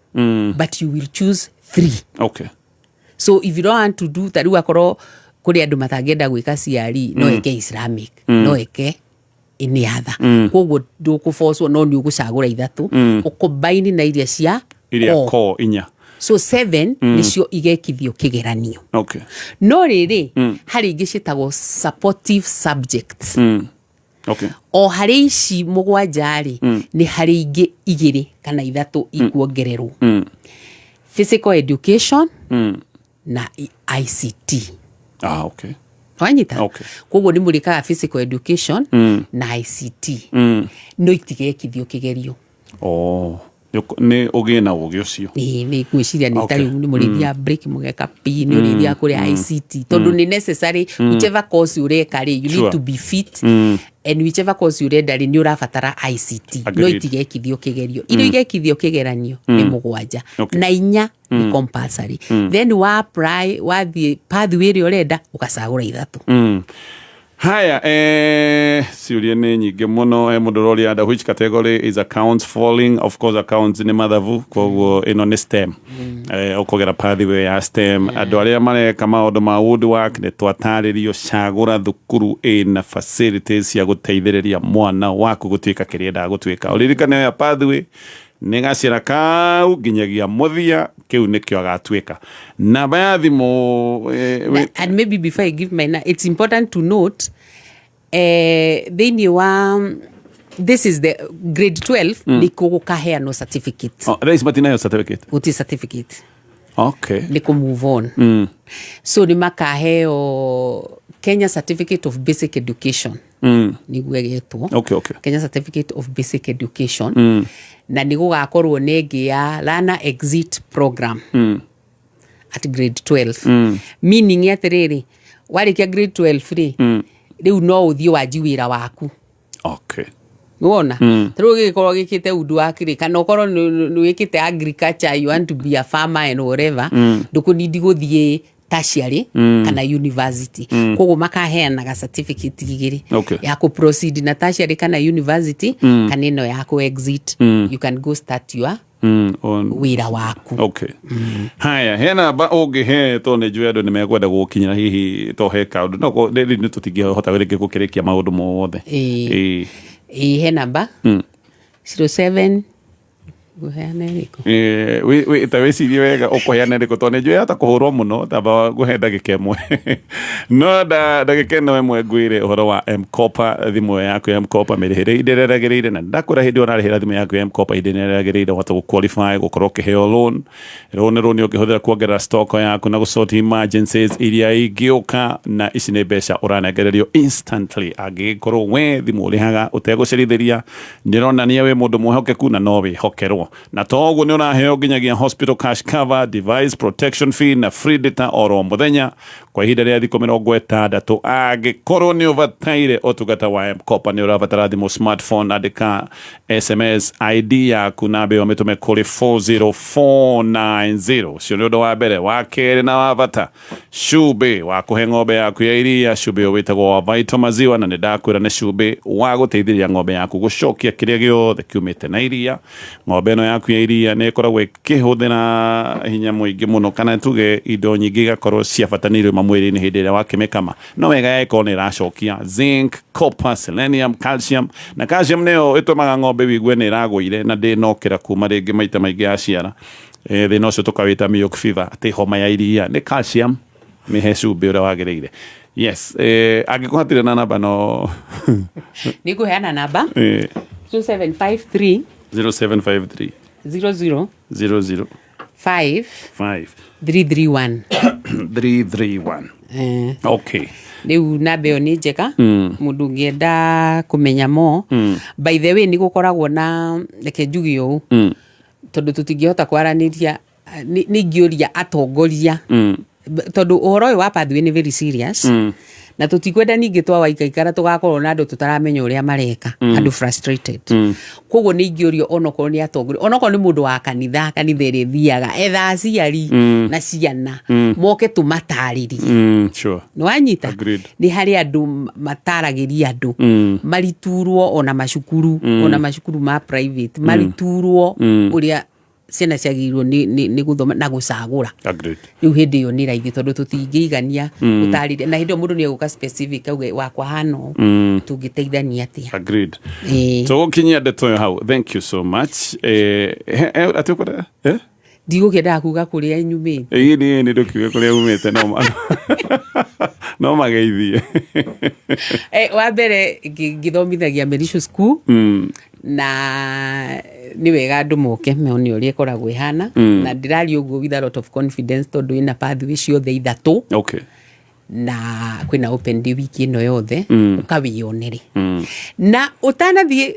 but you will choose three. So if you don't want to do, ta rĩu akorwo kũrĩ andũ matangĩenda gwĩka CRE, no eke Islamic, no eke any other. Koguo ndũkũbocwo, no nĩ ũgũcagũra ithatũ, ũcombine na iria cia iria core. Core inya. So seven nĩcio igekithio kĩgeranio. No rĩrĩ, harĩ ingĩ ciĩtagwo supportive subjects. O harĩ ici mũgwanja rĩ, nĩ harĩ ingĩ igĩrĩ kana ithatũ ikuongererwo, physical education na ICT. Ah, okay. Wanyita? Okay. Koguo nĩ mũrĩkaga physical education na ICT, no itigekithio kĩgerio. Oh, nĩ ũgĩe na ũgĩ ũcio. Ĩĩ, nĩ ngwĩciria nĩ ta rĩu nĩ mũrĩthiaga break mũgeka P, nĩ ũrĩthiaga kũrĩa ICT, tondũ nĩ necessary whichever course ũreka rĩ, you need to be fit. And whichever course ũrenda rĩ, nĩ ũrabatara ICT, no Agreed. itigekithio kĩgerio. Iria igekithio kĩgeranio nĩ 7 na 4 nĩ compulsory. Then wa apply, wathiĩ pathway ĩrĩa ũrenda, ũgacagũra 3. Haya, ciũria nĩ nyingĩ mũno. Mũndũ ũroria anda which category is accounts falling? Of course accounts nĩ mathabu, koguo ĩno nĩ STEM. Ũkũgera pathway ya STEM. Andũ arĩa mareka maũndũ ma woodwork, nĩ twatarĩrio, cagũra thukuru ĩna facilities cia gũteithĩrĩria mwana waku gũtuĩka kĩrĩa endaga gũtuĩka. Ũririkane ya pathway nĩ gacĩra kau nginyagia mũthia, kĩu nĩkĩo agatuĩka. Namba ya thimũ And maybe before I give my, it's important to note, thĩinĩ wa this is the grade 12, nĩkuo gũkaheanwo certificate. Oh, thaa ici matinayo certificate? Gũtirĩ certificate. Nĩ kũ move on. So nĩ makaheo Kenya Certificate of Basic Education, nĩguo ĩgetwo. Kenya Certificate of Basic Education. Na nĩ gũgakorwo nĩ ĩngĩ ya Learner Exit Program at grade 12. Meaning atĩrĩrĩ, warĩkia grade 12 rĩ, rĩu no ũthiĩ wanji wĩra waku. Nĩwona? Tarĩu ũgĩkorwo gĩkĩte ũndũ wa kĩrĩ, kana ũkorwo nĩ wĩkĩte agriculture, you want to be a farmer and whatever, ndũkũnindi gũthiĩ tertiary kana university. Koguo makaheanaga certificate 2, ya kũ proceed na tertiary kana university, kana ĩno ya kũ exit. You can go start your wĩra waku. Okay. Haya, he namba ũngĩhe, tondũ nĩ njũĩ andũ nĩ mekwenda gũkinyĩra, hihi to he kaũndũ no rĩrĩ nĩ tũtingĩhota rĩngĩ gũkĩrĩkia maũndũ mothe. Ĩĩ. Ĩĩ. Ĩĩ, he namba 07, ngũheana ĩrĩkũ? Ta wĩcirie wega ũkũheana ĩrĩkũ, tondũ nĩ njũĩ hata kũhũrwo mũno. Tamba ngũhe ndagĩka 1, no ndagĩka ĩno ĩmwe ngwĩre ũhoro wa M-Kopa. Thimũ yaku ya M-Kopa mĩrĩhĩre ihinda rĩrĩa rĩagĩrĩire, na ndakwĩra hĩndĩ ĩyo ũrarĩhĩra thimũ yaku ya M-Kopa ihinda rĩrĩa rĩagĩrĩire, ũhote gũ qualify gũkorwo ũkĩheo loan. Loan ũngĩhũthĩra kuongerera stock yaku na gũsort emergencies iria ingĩũka, na ici nĩ mbeca ũranengererio instantly angĩgĩkorwo we thimũ ũrĩhaga ũtegũcerithĩria. Nĩ ũronania wĩ mũndũ mwĩhokeku na no wĩhokerwo, na toguo nĩ ũraheo nginyagia hospital cash cover, device protection fee na free data oro mũthenya kwa ihinda rĩa thikũ 60. Angĩkorwo nĩ ũbataire ũtungata wa M-Kopa, nĩ ũrabatara thimũ smartphone, andĩka SMS ID yaku, namba ĩyo mĩtũme kũrĩ 40490. Ũcio nĩ ũndũ wa mbere. Wa kerĩ na wa bata, cumbĩ wa kũhe ng'ombe yaku ya iria, cumbĩ ũyũ wĩtagwo wa Vital Maziwa, na nĩ ndakwĩra nĩ cumbĩ wa gũteithĩrĩria ng'ombe yaku gũcokia kĩrĩa gĩothe kiumĩte na iria. Ng'ombe ĩno yaku ya iria nĩ ĩkoragwo ĩkĩhũthĩra hinya mũingĩ mũno, kana tuge indo nyingĩ igakorwo cia bata nĩ irĩma mwĩrĩ-inĩ hĩndĩ ĩrĩa wakĩmĩkama. No wega ĩkorwo nĩ ĩracokia zinc, copper, selenium, calcium, na calcium nĩyo ĩtũmaga ng'ombe wĩigue nĩ ĩragũire na ndĩnokĩra kuma rĩngĩ maita maingĩ yaciara. Thĩna ũcio tũkawĩta milk fever, atĩ homa ya iria nĩ calcium. Mĩhe cumbĩ ũrĩa wagĩrĩire. Yes, angĩkorwo hatirĩ na namba no Nĩ ngũheana namba 0753 0753 00 00 5 5 331. 331. Okay. Rĩu namba ĩyo nĩ njega mũndũ ũngĩenda kũmenya mo. By the way, nĩ gũkoragwo na, reke njuge ũũ, tondũ tũtingĩhota kwaranĩria, nĩ ingĩũria atongoria, tondũ ũhoro ũyũ wa pathway nĩ very serious, na tũtikwenda ningĩ twawaikaikara tũgakorwo na andũ tũtaramenya ũrĩa mareka, andũ frustrated. Koguo nĩ ingĩũrio, onokorwo nĩ atongoria, onokorwo nĩ mũndũ wa kanitha, kanitha ĩrĩa ĩthiaga, etha aciari na ciana moke tũmatarĩrie. Nĩ wanyita? Agreed. Nĩ harĩ andũ mataragĩria andũ, mariturwo ona macukuru, ona macukuru ma private, mariturwo ũrĩa ciana ciagĩrĩirwo nĩ gũthoma na gũcagũra. Agreed. Rĩu hĩndĩ ĩyo nĩ raithi, tondũ tũtingĩigania gũtarĩria, na hĩndĩ ĩyo mũndũ nĩ egũka specific auge wakwa hana ũũ, tũngĩteithania atĩa. Agreed. Ĩĩ. Tũgũkinyia ndeto ĩyo hau. Thank you so much. Atĩ ũkwenda? Ndigũkĩendaga kuga kũrĩa nyumĩte. Ĩĩ, nĩ ndũkiuge kũrĩa umĩte, no mageithie. Wa mbere ngĩthomithagia Merisho School, na nĩ wega andũ moke mone ũrĩa ĩkoragwo ĩhana. Na ndĩraria ũguo with a lot of confidence, tondũ ĩna pathway ciothe 3. Na kwĩna open day wiki ĩno yothe, ũkawĩyonere. Na ũtanathiĩ,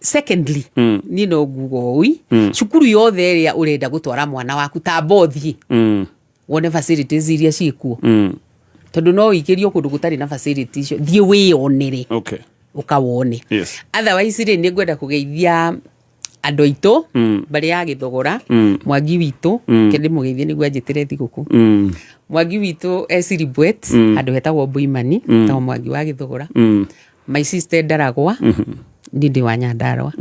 secondly, niĩ no nguga ũũ, cukuru yothe ĩrĩa ũrenda gũtwara mwana waku, tamba ũthiĩ wone facilities iria ciĩkuo, tondũ no ũikĩrio kũndũ gũtarĩ na facilities icio. Thiĩ wĩyonere. Ũkawone. Otherwise rĩ, nĩ ngwenda kũgeithia andũ aitũ mbarĩ ya Gĩthogora. Mwangi witũ, ke ndĩmũgeithie nĩguo anjĩtĩre thigũkũ. Mwangi witũ e Siribwet, handũ hetagwo Mbuimani. Etagwo Mwangi wa Gĩthogora. My sister Ndaragwa, niĩ ndĩ wa Nyandarũa.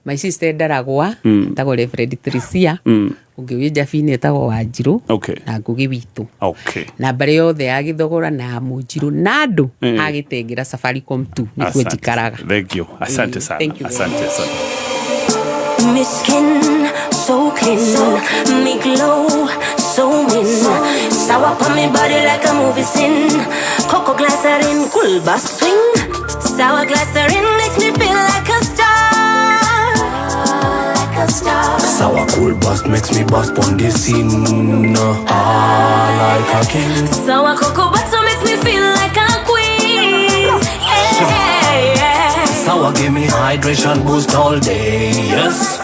My sister Ndaragwa etagwo Reverend Tricia. Ũngĩ wĩ Njabini etagwo Wanjirũ. Na Ngũgĩ witũ na mbarĩ yothe ya Gĩthogora na ya Mũnjirũ na andũ a Gĩtengera Safaricom tu nĩkuo Asante. njikaraga. Thank you, asante sana. Thank you very Asante sana. Me skin so clean, me glow so mean. Sour on me body like a movie scene. Cocoa glycerin, cool bass swing. Sour glycerin makes me feel like a star, like a star. Sour cool bust makes me bust on the scene. Ah, like a king. Sour cocoa butter makes me feel like a queen. Yeah. Sour give me hydration boost all day. Yes.